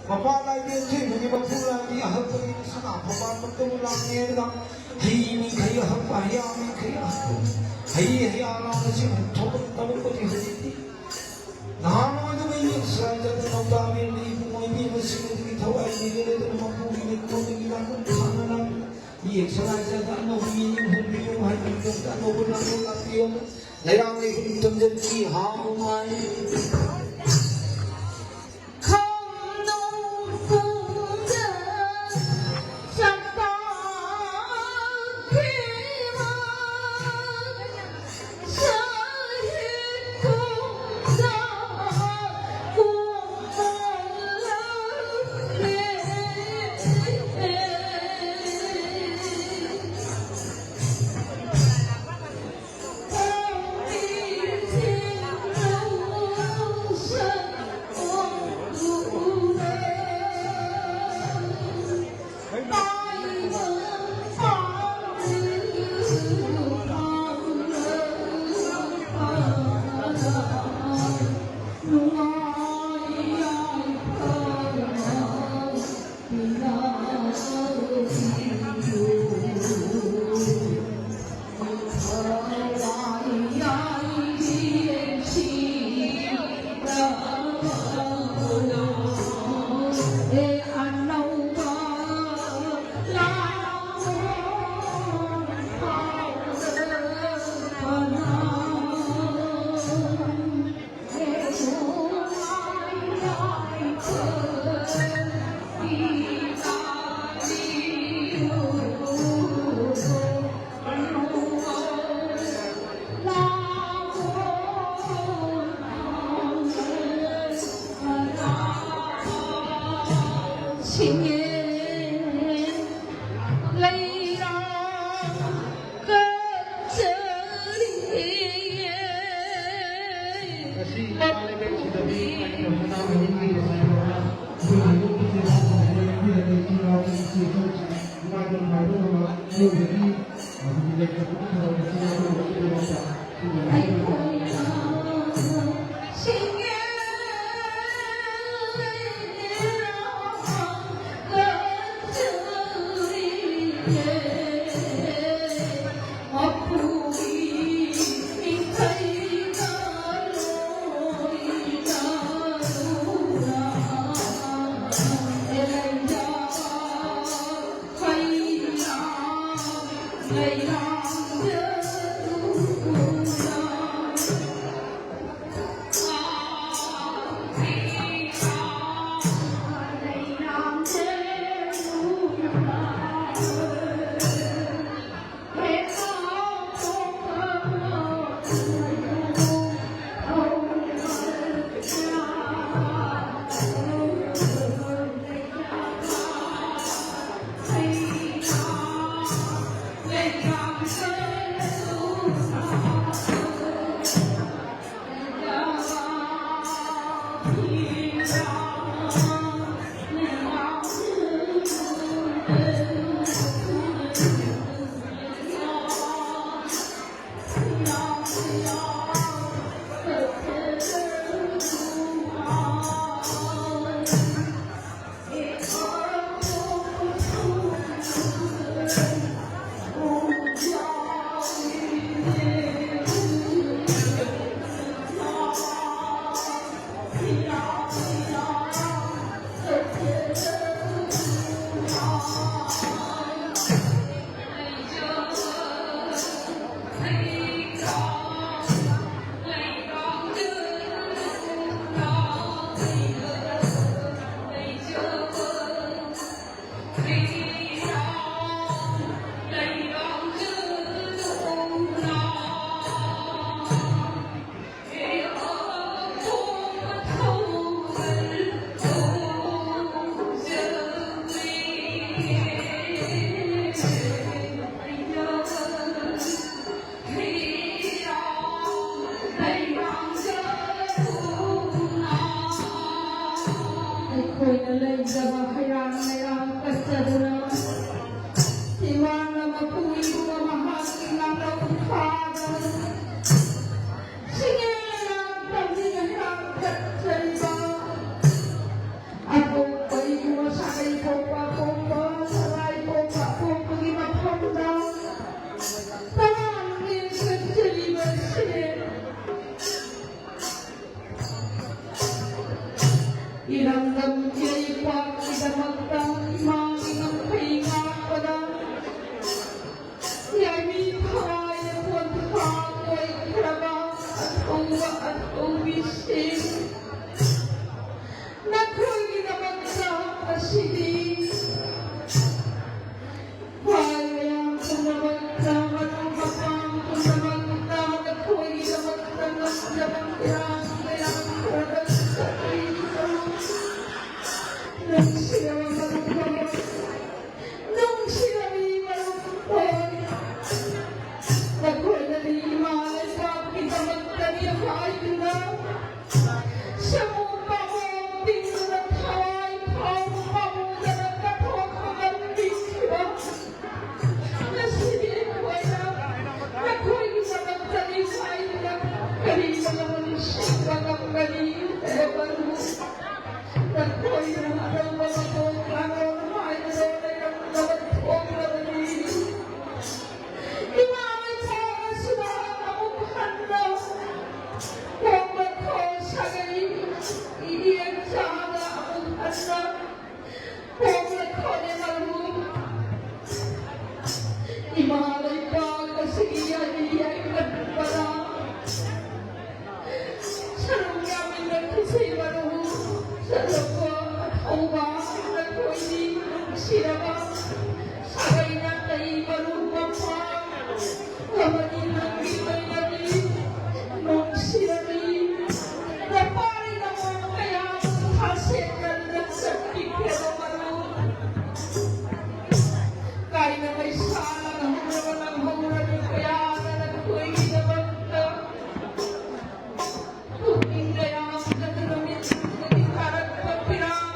ꯃꯄꯥ ꯂꯥꯏꯕꯦꯟ ꯊꯣꯏꯕꯒꯤ ꯃꯄꯨ ꯂꯥꯏꯕꯤ ꯑꯍꯛꯄꯒꯤ ꯁꯅꯥ ꯐꯝꯕꯥꯜ ꯃꯇꯧ ꯂꯥꯡꯉꯦꯗ꯫ ꯍꯩ ꯃꯤꯈꯩ ꯑꯍꯛꯄ, ꯍꯩꯌꯥ ꯃꯤꯈꯩ ꯑꯍꯛꯄ, ꯍꯩ ꯍꯩꯌꯥ ꯂꯥꯡꯕꯁꯤ ꯊꯣꯛꯄ ꯇꯧꯔꯛꯄꯗꯤ ꯍꯧꯖꯤꯛꯇꯤ ꯅꯍꯥꯟꯋꯥꯏꯗꯨꯒ ꯌꯦꯡꯁꯤꯔꯥꯏ ꯆꯠꯇꯅ ꯅꯧꯇꯥꯕꯤꯔꯅꯤ ꯏꯕꯨꯡꯉꯣ ꯏꯕꯦꯝꯃꯁꯤꯡ ꯑꯗꯨꯒꯤ ꯊꯋꯥꯏ ꯂꯤꯔꯦꯗꯅ ꯃꯄꯨꯒꯤ ꯂꯩꯀꯣꯜꯗꯒꯤ ꯂꯥꯡꯕꯟ ꯊꯥꯅꯅ ꯌꯦꯡꯁꯤꯔꯥꯏ ꯆꯠꯇ ꯑꯅꯧꯕ ꯌꯦꯡꯅꯤꯡꯍꯟꯕꯤꯌꯨ ꯍꯥꯏꯕꯤꯌꯨ ꯑꯅꯧꯕ ꯂꯥꯡꯕꯟ ꯂꯥꯛꯄꯤꯌꯨ꯫ ꯂꯩꯔꯥꯡ ꯂꯩꯕꯨꯡ ꯇꯝꯖꯔꯛꯈꯤ ꯍꯥꯎ ꯃꯥꯏ꯫ ꯉꯁꯤ ꯏꯃꯥ ꯂꯩꯕꯥꯛꯁꯤꯗꯗꯤ ꯀꯔꯤꯒꯨꯝꯕ ꯃꯅꯥ ꯃꯍꯤꯡꯒꯤ ꯂꯩꯁꯥꯏ ꯐꯥꯎꯕ ꯑꯩꯈꯣꯏꯒꯤ ꯌꯨꯝꯒꯤ ꯂꯩꯕꯥꯛ ꯐꯥꯎꯕ ꯂꯦꯡꯕꯤꯔꯒ ꯏꯆꯤꯜ ꯏꯅꯥꯎꯒꯤ ꯏꯆꯦ ꯏꯆꯜꯁꯤꯡ ꯏꯃꯥ ꯏꯕꯦꯟ ꯃꯥꯏꯕ ꯃꯃꯥ ꯃꯤꯑꯣꯏꯕꯒꯤ ꯑꯗꯨꯒꯤ ꯂꯩꯇꯕꯒꯤ ꯊꯧꯔꯝ ꯑꯁꯤ ꯌꯥꯎꯍꯟꯅꯕꯒꯤꯗꯃꯛꯇ ꯁꯤꯒꯨꯝꯕ ꯑꯩꯈꯣꯏꯅ ꯑꯩꯈꯣꯏꯅ ꯂꯩꯖꯕ ꯍꯩꯔꯥꯡ ꯂꯩꯔꯥꯡ ꯀꯠꯆꯗꯨꯅ, ꯏꯃꯥꯅ ꯃꯄꯨ ꯏꯕꯨꯡ ꯃꯍꯥꯛꯀꯤ ꯉꯥꯡꯂꯧ ꯊꯥꯗꯅ, ꯆꯤꯡꯌꯥ ꯂꯩꯔꯥꯡ ꯇꯝꯅꯤꯡ ꯍꯩꯔꯥꯡ ꯀꯠꯆꯔꯤꯕ ꯑꯄꯣꯛꯄ ꯏꯕꯨꯡ ꯁꯥꯒꯩ ꯄꯣꯛꯄ ꯑꯄꯣꯛꯄ ꯁꯂꯥꯏ ꯄꯣꯛꯄ ꯑꯄꯣꯛꯄꯒꯤ ꯃꯐꯝꯗ ꯇꯔꯥꯝꯅ ꯀꯠꯆꯔꯤꯕꯁꯦ ꯏꯔꯝꯗꯝ ꯏꯔꯩꯄꯥꯛꯀꯤꯗꯃꯛꯇ ꯏꯃꯥꯒꯤ ꯉꯝꯈꯩ ꯉꯥꯛꯄꯗ ꯌꯥꯏꯃꯤ ꯊꯋꯥꯏꯅ ꯄꯣꯟꯊꯥ ꯑꯣꯏꯈ꯭ꯔꯕ ꯑꯊꯧꯕ ꯑꯊꯧꯕꯤꯁꯤꯡ, ꯅꯈꯣꯏꯒꯤꯗꯃꯛꯇ ꯉꯁꯤꯗꯤ ꯈ꯭ꯋꯥꯏ ꯃꯌꯥꯝ ꯄꯨꯝꯅꯃꯛꯇ, ꯃꯔꯨꯞ ꯃꯄꯥꯡ ꯄꯨꯝꯅꯃꯛꯇ, ꯅꯈꯣꯏꯒꯤꯗꯃꯛꯇ ꯉꯝꯖꯕ ꯀꯌꯥ ꯀꯌꯥ ꯈꯔꯗ ꯆꯠꯂꯤ꯫ ꯅꯨꯡꯁꯤꯔꯕ ꯃꯔꯨꯞ ꯑꯃ, ꯅꯨꯡꯁꯤꯔꯕꯤ ꯃꯔꯨꯞ ꯍꯣꯏ, ꯅꯈꯣꯏꯅꯗꯤ ꯏꯃꯥ ꯂꯩꯕꯥꯛꯀꯤꯗꯃꯛꯇꯅꯤ ꯍꯥꯏꯗꯨꯅ ꯁꯃꯨ ꯄꯥꯃꯣ ꯇꯤꯡꯗꯨꯅ ꯊꯋꯥꯏ ꯐꯥꯎꯕ ꯄꯥꯝꯃꯨꯗꯅ ꯀꯠꯊꯣꯛꯄ ꯉꯝꯕꯤꯈꯤꯕ ꯉꯁꯤꯗꯤ ꯑꯩꯈꯣꯏꯅ ꯅꯈꯣꯏꯒꯤꯗꯃꯛꯇꯅꯤ ꯍꯥꯏꯗꯨꯅ ꯀꯔꯤ ꯃꯔꯝ ꯁꯤꯟꯕ ꯉꯝꯒꯅꯤ? ꯍꯥꯏꯕ ꯃꯔꯨꯞ, ꯅꯈꯣꯏꯅ ꯑꯅꯧꯕ ꯃꯄꯣꯛ ꯂꯥꯛꯂꯣ ꯍꯥꯏꯕꯗꯣ ꯂꯩꯔꯝꯗꯕ ꯊꯣꯛꯂꯕꯅꯤ꯫ ꯏꯃꯥ ꯂꯩꯕꯥꯛ ꯑꯁꯤꯗ ꯑꯃꯨꯛ ꯍꯟꯅ ꯄꯣꯛꯂꯛꯈꯣ ꯁꯥꯒꯩ, ꯏꯌꯦꯛ ꯆꯥꯗ ꯑꯃꯨꯛ ꯍꯟꯅ ꯄꯣꯛꯂꯛꯈꯣꯅꯦ ꯃꯔꯨꯞ꯫ ꯏꯃꯥ ꯂꯩꯕꯥꯛ ꯑꯁꯤꯒꯤ ꯌꯥꯏ ꯌꯥꯏꯐꯅꯕ ꯁꯔꯨꯛ ꯌꯥꯃꯤꯟꯅꯈꯤꯁꯤ ꯃꯔꯨꯞ꯫ ꯆꯠꯂꯣꯀꯣ ꯑꯊꯧꯕ, ꯅꯈꯣꯏꯗꯤ ꯅꯨꯡꯁꯤꯔꯕ ꯁꯥꯒꯩ ꯅꯥꯇꯩ ꯃꯔꯨꯞ ꯃꯄꯥꯡ ꯑꯃꯗꯤ ꯅꯪꯒꯤ ꯂꯣꯏꯅꯕꯤ ꯅꯨꯡꯁꯤꯔꯕꯤ ꯅꯄꯥꯔꯤ ꯅꯃꯥ ꯀꯌꯥ ꯊꯥꯁꯦꯡꯅ ꯆꯠꯄꯤꯈ꯭ꯔꯦꯕ ꯃꯔꯨꯞ꯫ ꯀꯥꯏꯅ ꯃꯩꯁꯥꯅ ꯍꯧꯔꯕ ꯅꯪꯍꯧꯔꯕꯤ ꯀꯌꯥꯅ ꯅꯈꯣꯏꯒꯤꯗꯃꯛꯇ ꯄꯨꯛꯅꯤꯡ ꯀꯌꯥ ꯍꯟꯊꯗꯨꯅ ꯃꯤꯠꯇꯒꯤ ꯇꯥꯔꯛꯄ ꯐꯤꯔꯥꯜ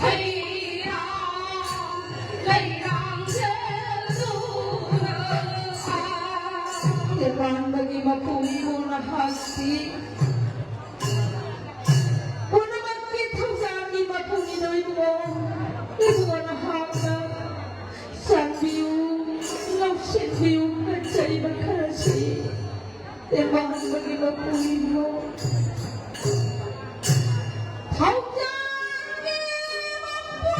ꯂꯩꯔꯥꯡ ꯂꯩꯔꯥꯡ ꯂꯩꯔꯥꯡ ꯇꯦꯡꯕꯥꯡꯕꯒꯤ ꯃꯄꯨ ꯏꯕꯨꯡ ꯅꯍꯥꯛꯁꯤ ꯄꯨꯝꯅꯃꯛꯀꯤ ꯊꯧꯖꯥꯜꯒꯤ ꯃꯄꯨ ꯏꯕꯨꯡꯉꯣ, ꯏꯕꯨꯡꯉꯣ ꯅꯍꯥꯛꯅ ꯆꯥꯟꯕꯤꯌꯨ, ꯂꯧꯁꯤꯟꯕꯤꯌꯨ, ꯀꯠꯆꯔꯤꯕ ꯈꯔꯁꯤ ꯇꯦꯡꯕꯥꯡꯕꯒꯤ ꯃꯄꯨ ꯏꯕꯨꯡꯉꯣ꯫ ꯊꯧꯖꯥꯜꯒꯤ ꯃꯄꯨ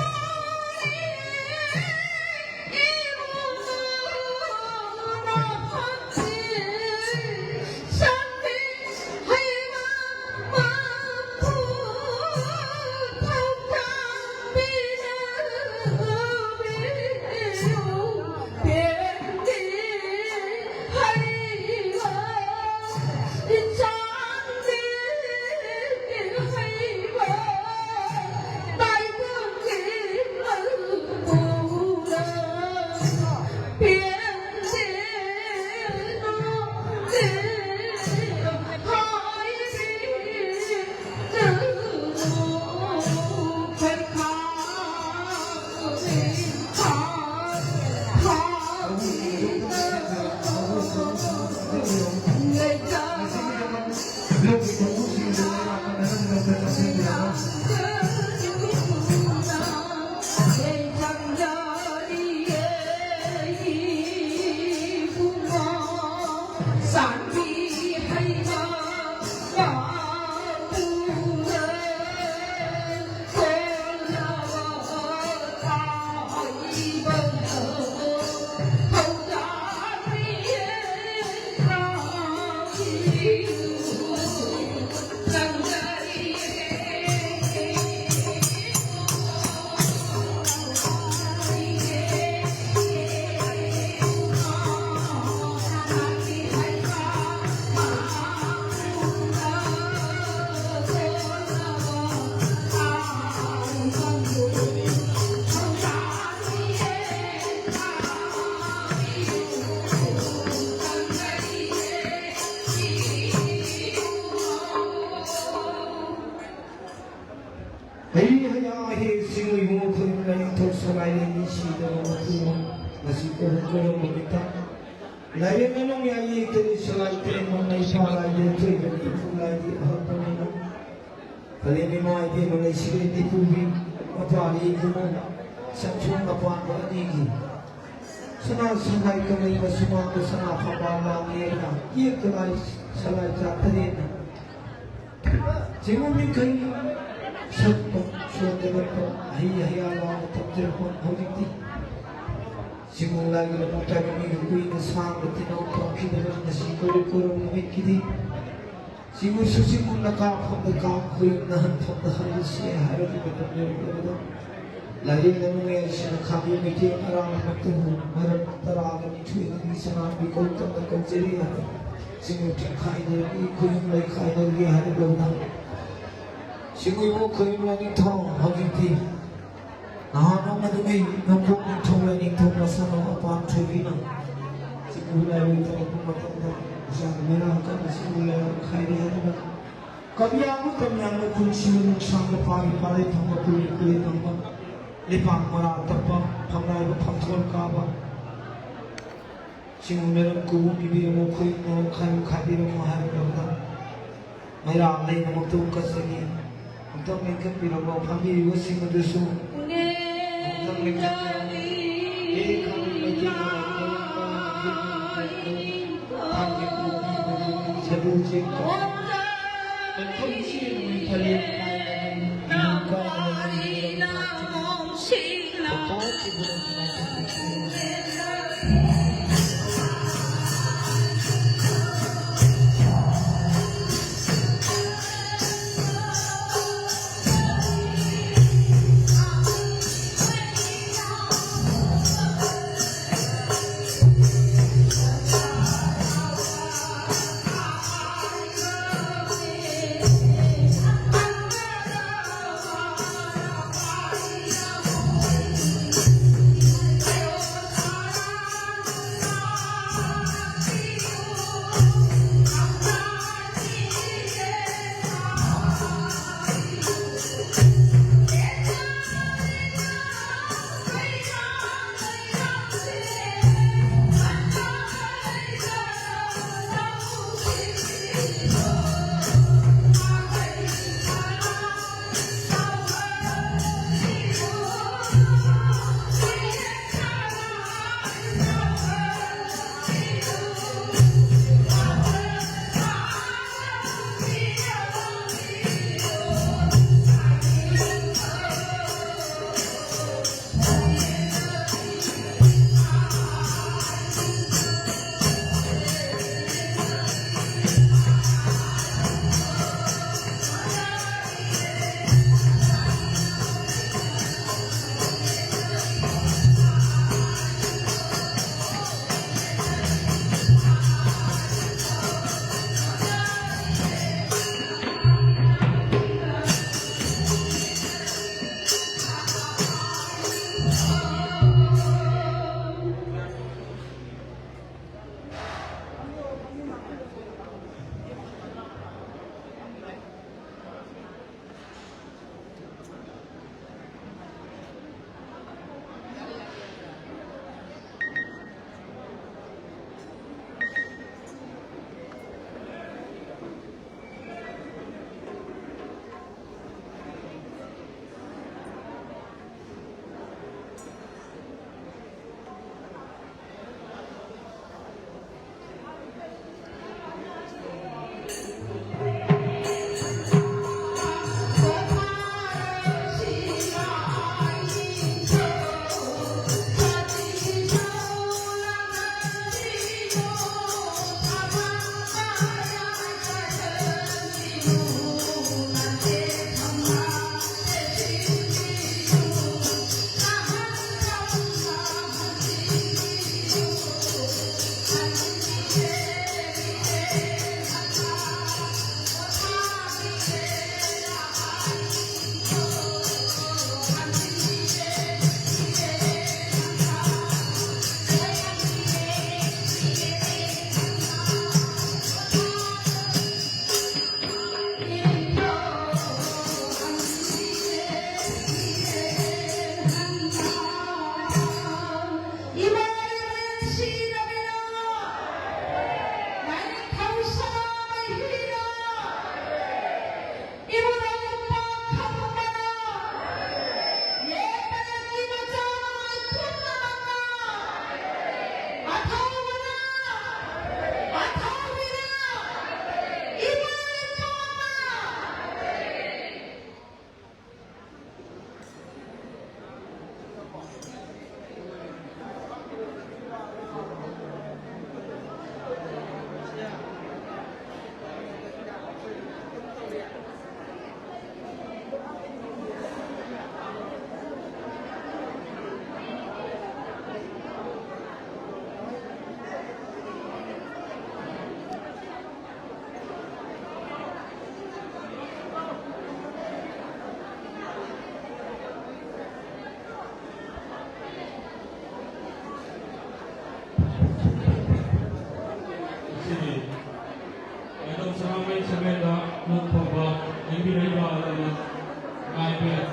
ꯏꯕꯨꯡꯉꯣ ꯈꯨꯔꯨꯝ ꯂꯥꯏꯅꯤꯡꯊꯧ ꯁꯂꯥꯏꯔꯦꯝꯕꯤ ꯁꯤꯗꯕ ꯃꯄꯨ ꯉꯁꯤ ꯀꯣꯔꯧ ꯀꯣꯔꯧ ꯅꯨꯃꯤꯠꯇ ꯂꯥꯏꯔꯦꯝꯕ ꯅꯣꯡꯌꯥꯏ ꯌꯦꯛꯇꯅꯤ ꯁꯂꯥꯏ ꯇꯔꯦꯠꯃꯛ ꯃꯩ ꯄꯥꯜꯂꯥꯏ ꯌꯦꯛꯊꯣꯏꯕ ꯏꯄꯨ ꯂꯥꯏꯒꯤ ꯑꯍꯛꯄꯅꯤꯅ ꯀꯂꯦꯟ ꯏꯃꯥ ꯏꯕꯦꯝꯃ ꯂꯩꯁꯤꯔꯦꯟ ꯏꯄꯨꯕꯤ ꯃꯄꯥꯔꯤ ꯏꯕꯨꯡꯉꯣ ꯁꯛꯊꯣꯡ ꯑꯄꯥꯟꯕ ꯑꯅꯤꯒꯤ ꯁꯅꯥ ꯁꯪꯒꯥꯏ ꯀꯪꯂꯩ ꯃꯁꯨꯃꯥꯡꯗ ꯁꯅꯥ ꯐꯝꯕꯥꯜ ꯂꯥꯡꯉꯦꯅ ꯌꯦꯛꯇ ꯂꯥꯏ ꯁꯂꯥꯏ ꯆꯥ ꯇꯔꯦꯠꯅ ꯆꯤꯡꯉꯨ ꯃꯤꯈꯩ ꯁꯛꯄ ꯁꯣꯟꯗꯕ ꯑꯍꯩ ꯑꯍꯩꯌꯥ ꯂꯥꯎꯅ ꯇꯝꯖꯔꯛꯄ ꯍꯧꯖꯤꯛꯇꯤ ꯆꯤꯡꯉꯨ ꯂꯥꯏꯒꯤ ꯂꯝꯕꯨ ꯇꯥꯏꯕꯪ ꯃꯤꯒꯤ ꯀꯨꯏꯅ ꯁꯥꯡꯅ ꯇꯤꯟꯅꯧ ꯇꯧꯈꯤꯗꯕ ꯉꯁꯤ ꯀꯣꯔꯧ ꯀꯣꯔꯧ ꯅꯨꯃꯤꯠꯀꯤꯗꯤ ꯆꯤꯡꯉꯨꯁꯨ ꯆꯤꯡꯉꯨ ꯅꯀꯥ ꯐꯝꯗ ꯀꯥ ꯈꯨꯌꯨꯝ ꯅꯍꯟ ꯐꯝꯗ ꯍꯜꯂꯁꯤ ꯍꯥꯏꯔꯒ ꯃꯇꯝ ꯌꯧꯔꯛꯂꯕꯗ ꯂꯥꯏꯔꯦꯝꯕ ꯅꯣꯡꯌꯥꯏꯁꯤꯅ ꯈꯥꯕꯤ ꯃꯩꯇꯩ ꯑꯔꯥꯡꯕ ꯃꯇꯝꯕꯨ ꯃꯔꯛ ꯇꯔꯥꯒ ꯅꯤꯊꯣꯏꯗꯒꯤ ꯁꯅꯥꯕꯤ ꯀꯧꯇꯝꯅ ꯀꯧꯖꯔꯤ ꯍꯥꯏꯕ ꯆꯤꯡꯉꯨ ꯆꯤꯡꯈꯥꯏꯅꯔꯒꯤ ꯈꯨꯌꯨꯝ ꯂꯩꯈꯥꯏꯅꯔꯒꯤ ꯍꯥꯏꯔꯛꯂꯕꯗ ꯆꯤꯡꯉꯨ ꯏꯕꯣ ꯈꯨꯌꯨꯝ ꯂꯥꯏꯅꯤꯡꯊꯧ ꯍꯧꯖꯤꯛꯇꯤ ꯅꯍꯥꯟ ꯑꯃꯗꯨꯒꯤ ꯅꯣꯡꯄꯣꯛ ꯅꯤꯡꯊꯧ ꯂꯥꯏꯅꯤꯡꯊꯧ ꯃꯁꯥꯅ ꯃꯄꯥꯟ ꯊꯣꯏꯕꯤꯅ ꯆꯤꯡꯉꯨ ꯂꯥꯏꯔꯣꯏ ꯇꯧꯔꯛꯄ ꯃꯇꯝꯗ ꯏꯆꯥꯅ ꯃꯩꯔꯥ ꯀꯟꯅ ꯆꯤꯡꯉꯨ ꯂꯥꯏꯔꯣꯏ ꯈꯥꯏꯔꯤ ꯍꯥꯏꯗꯨꯅ ꯀꯕꯤ ꯌꯥꯡꯕ ꯀꯕꯤ ꯌꯥꯡꯕ ꯄꯨꯟꯁꯤꯕ ꯅꯨꯡꯁꯥꯡꯕ ꯄꯥꯔꯤ ꯄꯥꯔꯩ ꯐꯝꯕ ꯀꯨꯂꯤ ꯀꯨꯂꯤ ꯐꯝꯕ ꯂꯩꯄꯥꯛ ꯃꯔꯥ ꯇꯞꯄ ꯐꯝꯅꯥꯏꯕ ꯐꯝꯊꯣꯟ ꯀꯥꯕ ꯆꯤꯡꯉꯨ ꯂꯥꯏꯔꯣꯏ ꯀꯨꯕꯨꯝ ꯏꯕꯤꯔꯝꯃꯣ ꯈꯨꯌꯨꯝ ꯂꯥꯏꯔꯣꯏ ꯈꯥꯏꯌꯨ ꯈꯥꯏꯕꯤꯔꯝꯃꯣ ꯍꯥꯏꯔꯕꯗ ꯃꯩꯔꯥ ꯂꯩꯅꯃꯛꯇ ꯀꯠꯆꯒꯦ꯫ ꯑꯃꯨꯛꯇꯪ ꯂꯦꯡꯈꯠꯄꯤꯔꯝꯃꯣ ꯐꯝꯕꯤꯔꯤꯕꯁꯤꯡ ꯑꯗꯨꯁꯨ ꯑꯃꯨꯛꯇꯪ ꯂꯦꯡꯈꯠꯄꯤꯔꯝꯃꯣ꯫ ꯍꯦ ꯈꯥꯕꯤ ꯃꯩꯇꯩ ꯃꯔꯥ ꯀꯣꯂꯣꯝ ꯀꯥꯕꯤ ꯊꯥꯡꯒꯤ ꯄꯣꯛꯄꯤ ꯃꯗꯨꯒꯤ ꯁꯦꯗꯨꯜ ꯆꯦꯛ ꯇꯧꯕ ꯃꯐꯝꯁꯤ ꯅꯣꯡꯃꯩ ꯐꯔꯦ ꯀꯥꯏꯅ ꯅꯤꯡꯊꯧ ꯀꯥꯕ ꯂꯩꯔꯝꯃꯤ꯫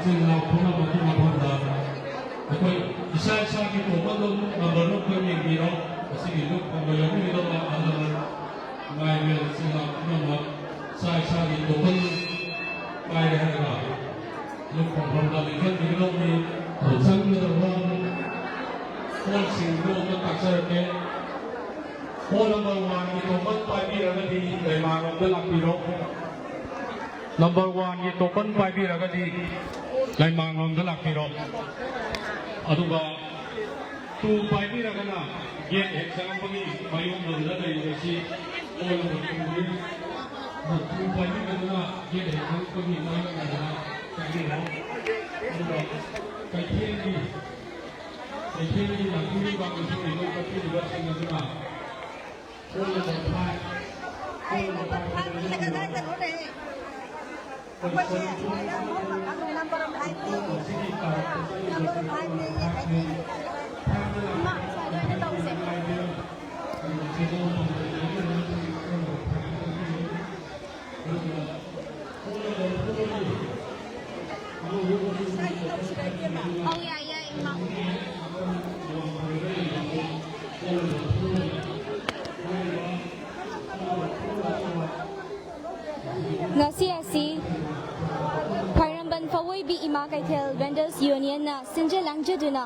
ꯁꯤꯡ ꯂꯥꯎ ꯐꯨꯅꯕꯒꯤ ꯃꯐꯝꯗ ꯑꯩꯈꯣꯏ ꯏꯁꯥ ꯏꯁꯥꯒꯤ ꯇꯣꯀꯟꯗꯣ ꯅꯝꯕꯔꯗꯣ ꯑꯝꯇ ꯌꯦꯡꯕꯤꯔꯣ꯫ ꯃꯁꯤꯒꯤ ꯂꯨꯞ ꯐꯪꯕ ꯌꯥꯎꯕꯤꯒꯗꯕ ꯑꯍꯜ ꯂꯃꯟ, ꯏꯃꯥ ꯏꯕꯦꯜ ꯁꯤꯡ ꯂꯥꯎ ꯐꯨꯅꯕ ꯏꯁꯥ ꯏꯁꯥꯒꯤ ꯇꯣꯀꯟ ꯄꯥꯏꯔꯦ ꯍꯥꯏꯔꯒ ꯂꯨꯞ ꯐꯪꯐꯝꯗ ꯂꯦꯡꯁꯤꯟꯕꯤꯒꯗꯕꯅꯤ꯫ ꯆꯪꯒꯗꯕ ꯄꯣꯠꯁꯤꯡꯗꯣ ꯑꯝꯇ ꯇꯥꯛꯆꯔꯛꯀꯦ꯫ ꯄꯣꯠ ꯅꯝꯕꯔ ꯋꯥꯟꯒꯤ ꯇꯣꯀꯟ ꯄꯥꯏꯕꯤꯔꯒꯗꯤ ꯂꯩꯃꯥꯡꯂꯣꯝꯗ ꯂꯥꯛꯄꯤꯔꯣ꯫ ꯅꯝꯕꯔ ꯋꯥꯟꯒꯤ ꯇꯣꯀꯟ ꯄꯥꯏꯕꯤꯔꯒꯗꯤ ꯂꯩꯃꯥꯡꯂꯣꯝꯗ ꯂꯥꯛꯄꯤꯔꯣ꯫ ꯑꯗꯨꯒ ꯇꯨ ꯄꯥꯏꯕꯤꯔꯒꯅ ꯒꯦꯠ ꯍꯦꯛ ꯆꯪꯉꯛꯄꯒꯤ ꯃꯌꯣꯟꯗꯨꯗ ꯂꯩꯔꯤꯕꯁꯤ ꯄꯣꯠ ꯅꯝꯕꯔ ꯇꯨꯅꯤ꯫ ꯇꯨ ꯄꯥꯏꯕꯤꯔꯒꯅ ꯒꯦꯠ ꯍꯦꯛ ꯆꯪꯉꯛꯄꯒꯤ ꯃꯌꯣꯟꯗꯨꯗ ꯆꯪꯕꯤꯔꯣ꯫ ꯑꯗꯨꯒ ꯀꯩꯊꯦꯜꯒꯤ ꯀꯩꯊꯦꯜꯒꯤ ꯂꯥꯛꯄꯤꯔꯤꯕ ꯑꯃꯁꯨꯡ ꯂꯩꯕ ꯀꯠꯄꯤꯔꯤꯕꯁꯤꯡ ꯑꯗꯨꯅ ꯄꯣꯠ ꯅꯝꯕꯔ ꯐꯥꯏꯚ, ꯄꯣꯠ ꯅꯝꯕꯔ ꯐꯥꯏꯚ ꯑꯧ, ꯌꯥꯏ, ꯌꯥꯏ, ꯏꯃꯥ꯫ ꯉꯁꯤ ꯑꯁꯤ ꯈ꯭ꯋꯥꯏꯔꯝꯕꯟ ꯐꯋꯣꯏꯕꯤ ꯏꯃꯥ ꯀꯩꯊꯦꯜ ꯚꯦꯟꯗꯔꯁ ꯌꯨꯅꯤꯌꯟꯅ ꯁꯤꯟꯖ ꯂꯥꯡꯖꯗꯨꯅ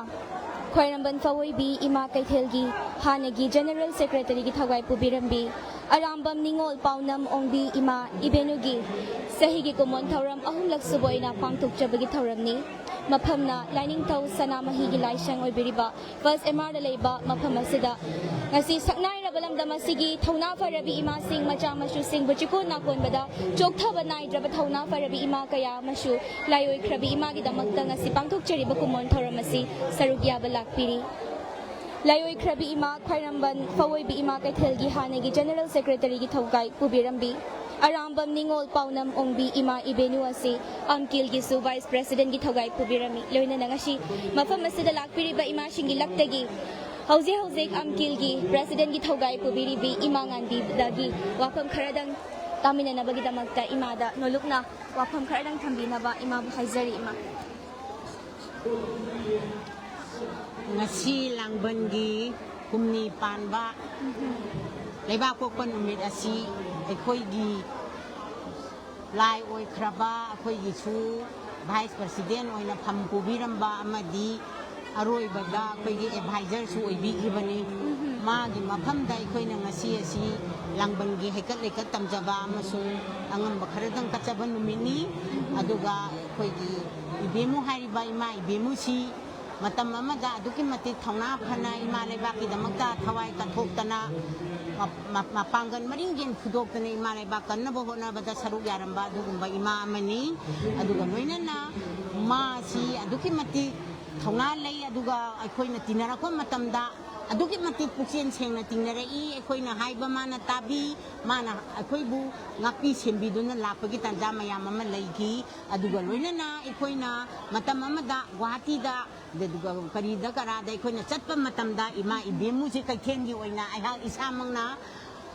ꯈ꯭ꯋꯥꯏꯔꯝꯕꯟ ꯐꯋꯣꯏꯕꯤ ꯏꯃꯥ ꯀꯩꯊꯦꯜꯒꯤ ꯍꯥꯟꯅꯒꯤ ꯖꯦꯅꯔꯦꯜ ꯁꯦꯀ꯭ꯔꯦꯇꯔꯤꯒꯤ ꯊꯧꯒꯥꯏ ꯄꯨꯕꯤꯔꯝꯕꯤ ꯑꯔꯥꯝꯕꯝ ꯅꯤꯉꯣꯜ ꯄꯥꯎꯅꯝ ꯑꯣꯡꯕꯤ ꯏꯃꯥ ꯏꯕꯦꯅꯨꯒꯤ ꯆꯍꯤꯒꯤ ꯀꯨꯝꯑꯣꯟ ꯊꯧꯔꯝ ꯑꯍꯨꯝꯂꯛ ꯁꯨꯕ ꯑꯣꯏꯅ ꯄꯥꯡꯊꯣꯛꯆꯕꯒꯤ ꯊꯧꯔꯝꯅꯤ꯫ ꯃꯐꯝꯅ ꯂꯥꯏꯅꯤꯡꯊꯧ ꯁꯅꯥꯃꯍꯤꯒꯤ ꯂꯥꯏꯁꯪ ꯑꯣꯏꯕꯤꯔꯤꯕ ꯐꯥꯔꯁ ꯑꯦꯝ ꯑꯥꯔꯗ ꯂꯩꯕ ꯃꯐꯝ ꯑꯁꯤꯗ ꯉꯁꯤ ꯁꯛꯅꯥꯏꯔꯕ ꯂꯝꯗꯝ ꯑꯁꯤꯒꯤ ꯊꯧꯅꯥ ꯐꯔꯕꯤ ꯏꯃꯥꯁꯤꯡ, ꯃꯆꯥ ꯃꯁꯨꯁꯤꯡꯕꯨ ꯆꯤꯀꯣꯟ ꯅꯥꯀꯣꯟꯕꯗ ꯆꯣꯛꯊꯕ ꯅꯥꯏꯗ꯭ꯔꯕ ꯊꯧꯅꯥ ꯐꯔꯕꯤ ꯏꯃꯥ ꯀꯌꯥ ꯑꯃꯁꯨ ꯂꯥꯏꯑꯣꯏꯈ꯭ꯔꯕꯤ ꯏꯃꯥꯒꯤꯗꯃꯛꯇ ꯉꯁꯤ ꯄꯥꯡꯊꯣꯛꯆꯔꯤꯕ ꯀꯨꯝꯑꯣꯟ ꯊꯧꯔꯝ ꯑꯁꯤ ꯁꯔꯨꯛ ꯌꯥꯕ ꯂꯥꯛꯄꯤꯔꯤ꯫ ꯂꯥꯏꯑꯣꯏꯈ꯭ꯔꯕꯤ ꯏꯃꯥ ꯈ꯭ꯋꯥꯏꯔꯝꯕꯟ ꯐꯋꯣꯏꯕꯤ ꯏꯃꯥ ꯀꯩꯊꯦꯜꯒꯤ ꯍꯥꯟꯅꯒꯤ ꯖꯦꯅꯔꯦꯜ ꯁꯦꯀ꯭ꯔꯦꯇꯔꯤꯒꯤ ꯊꯧꯒꯥꯏ ꯄꯨꯕꯤꯔꯝꯕꯤ ꯑꯔꯥꯝꯕꯝ ꯅꯤꯉꯣꯜ ꯄꯥꯎꯅꯝ ꯑꯣꯡꯕꯤ ꯏꯃꯥ ꯏꯕꯦꯅꯨ ꯑꯁꯤ ꯑꯝꯀꯤꯜꯒꯤꯁꯨ ꯚꯥꯏꯁ ꯄ꯭ꯔꯦꯁꯤꯗꯦꯟꯒꯤ ꯊꯧꯒꯥꯏ ꯄꯨꯕꯤꯔꯝꯃꯤ꯫ ꯂꯣꯏꯅꯅ ꯉꯁꯤ ꯃꯐꯝ ꯑꯁꯤꯗ ꯂꯥꯛꯄꯤꯔꯤꯕ ꯏꯃꯥꯁꯤꯡꯒꯤ ꯂꯛꯇꯒꯤ ꯍꯧꯖꯤꯛ ꯍꯧꯖꯤꯛ ꯑꯝꯀꯤꯜꯒꯤ ꯄ꯭ꯔꯦꯁꯤꯗꯦꯟꯒꯤ ꯊꯧꯒꯥꯏ ꯄꯨꯕꯤꯔꯤꯕꯤ ꯏꯃꯥ ꯉꯥꯟꯕꯤꯗꯒꯤ ꯋꯥꯐꯝ ꯈꯔꯗꯪ ꯇꯥꯃꯤꯟꯅꯅꯕꯒꯤꯗꯃꯛꯇ ꯏꯃꯥꯗ ꯅꯣꯂꯨꯛꯅ ꯋꯥꯐꯝ ꯈꯔꯗꯪ ꯊꯝꯕꯤꯅꯕ ꯏꯃꯥꯕꯨ ꯍꯥꯏꯖꯔꯤ, ꯏꯃꯥ꯫ ꯉꯁꯤ ꯂꯥꯡꯕꯟꯒꯤ ꯍꯨꯝꯅꯤ ꯄꯥꯟꯕ ꯂꯩꯕꯥꯛ ꯄꯣꯛꯄ ꯅꯨꯃꯤꯠ ꯑꯁꯤ ꯑꯩꯈꯣꯏꯒꯤ ꯂꯥꯏ ꯑꯣꯏꯈ꯭ꯔꯕ ꯑꯩꯈꯣꯏꯒꯤꯁꯨ ꯚꯥꯏꯁ ꯄ꯭ꯔꯁꯤꯗꯦꯟ ꯑꯣꯏꯅ ꯐꯝ ꯄꯨꯕꯤꯔꯝꯕ ꯑꯃꯗꯤ ꯑꯔꯣꯏꯕꯗ ꯑꯩꯈꯣꯏꯒꯤ ꯑꯦꯗꯚꯥꯏꯖꯔꯁꯨ ꯑꯣꯏꯕꯤꯈꯤꯕꯅꯤ꯫ ꯃꯥꯒꯤ ꯃꯐꯝꯗ ꯑꯩꯈꯣꯏꯅ ꯉꯁꯤ ꯑꯁꯤ ꯂꯥꯡꯕꯟꯒꯤ ꯍꯩꯀꯠ ꯂꯩꯀꯠ ꯇꯝꯖꯕ ꯑꯃꯁꯨꯡ ꯑꯉꯝꯕ ꯈꯔꯗꯪ ꯀꯠꯆꯕ ꯅꯨꯃꯤꯠꯅꯤ꯫ ꯑꯗꯨꯒ ꯑꯩꯈꯣꯏꯒꯤ ꯏꯕꯦꯝꯃꯨ ꯍꯥꯏꯔꯤꯕ ꯏꯃꯥ ꯏꯕꯦꯝꯃꯨꯁꯤ ꯃꯇꯝ ꯑꯃꯗ ꯑꯗꯨꯛꯀꯤ ꯃꯇꯤꯛ ꯊꯧꯅꯥ ꯐꯅ ꯏꯃꯥ ꯂꯩꯕꯥꯛꯀꯤꯗꯃꯛꯇ ꯊꯋꯥꯏ ꯀꯠꯊꯣꯛꯇꯅ ꯃ-, ꯃ-, ꯃꯄꯥꯡꯒꯜ ꯃꯔꯤꯡꯖꯦꯜ ꯐꯨꯗꯣꯛꯇꯅ ꯏꯃꯥ ꯂꯩꯕꯥꯛ ꯀꯟꯅꯕ ꯍꯣꯠꯅꯕꯗ ꯁꯔꯨꯛ ꯌꯥꯔꯝꯕ ꯑꯗꯨꯒꯨꯝꯕ ꯏꯃꯥ ꯑꯃꯅꯤ꯫ ꯑꯗꯨꯒ ꯂꯣꯏꯅꯅ ꯃꯥꯁꯤ ꯑꯗꯨꯛꯀꯤ ꯃꯇꯤꯛ ꯊꯧꯅꯥ ꯂꯩ꯫ ꯑꯗꯨꯒ ꯑꯩꯈꯣꯏꯅ ꯇꯤꯟꯅꯔꯛꯄ ꯃꯇꯝꯗ ꯑꯗꯨꯛꯀꯤ ꯃꯇꯤꯛ ꯄꯨꯛꯆꯦꯜ ꯁꯦꯡꯅ ꯇꯤꯟꯅꯔꯛꯏ꯫ ꯑꯩꯈꯣꯏꯅ ꯍꯥꯏꯕ ꯃꯥꯅ ꯇꯥꯕꯤ, ꯃꯥꯅ ꯑꯩꯈꯣꯏꯕꯨ ꯉꯥꯛꯄꯤ ꯁꯦꯟꯕꯤꯗꯨꯅ ꯂꯥꯛꯄꯒꯤ ꯇꯥꯟꯖꯥ ꯃꯌꯥꯝ ꯑꯃ ꯂꯩꯈꯤ꯫ ꯑꯗꯨꯒ ꯂꯣꯏꯅꯅ ꯑꯩꯈꯣꯏꯅ ꯃꯇꯝ ꯑꯃꯗ ꯒꯨꯋꯥꯍꯥꯇꯤꯗ, ꯑꯗꯨꯒ ꯀꯔꯤꯗ ꯀꯔꯥꯗ ꯑꯩꯈꯣꯏꯅ ꯆꯠꯄ ꯃꯇꯝꯗ ꯏꯃꯥ ꯏꯕꯦꯝꯃꯨꯁꯤ ꯀꯩꯊꯦꯜꯒꯤ ꯑꯣꯏꯅ ꯑꯩꯍꯥꯛ ꯏꯁꯥꯃꯛꯅ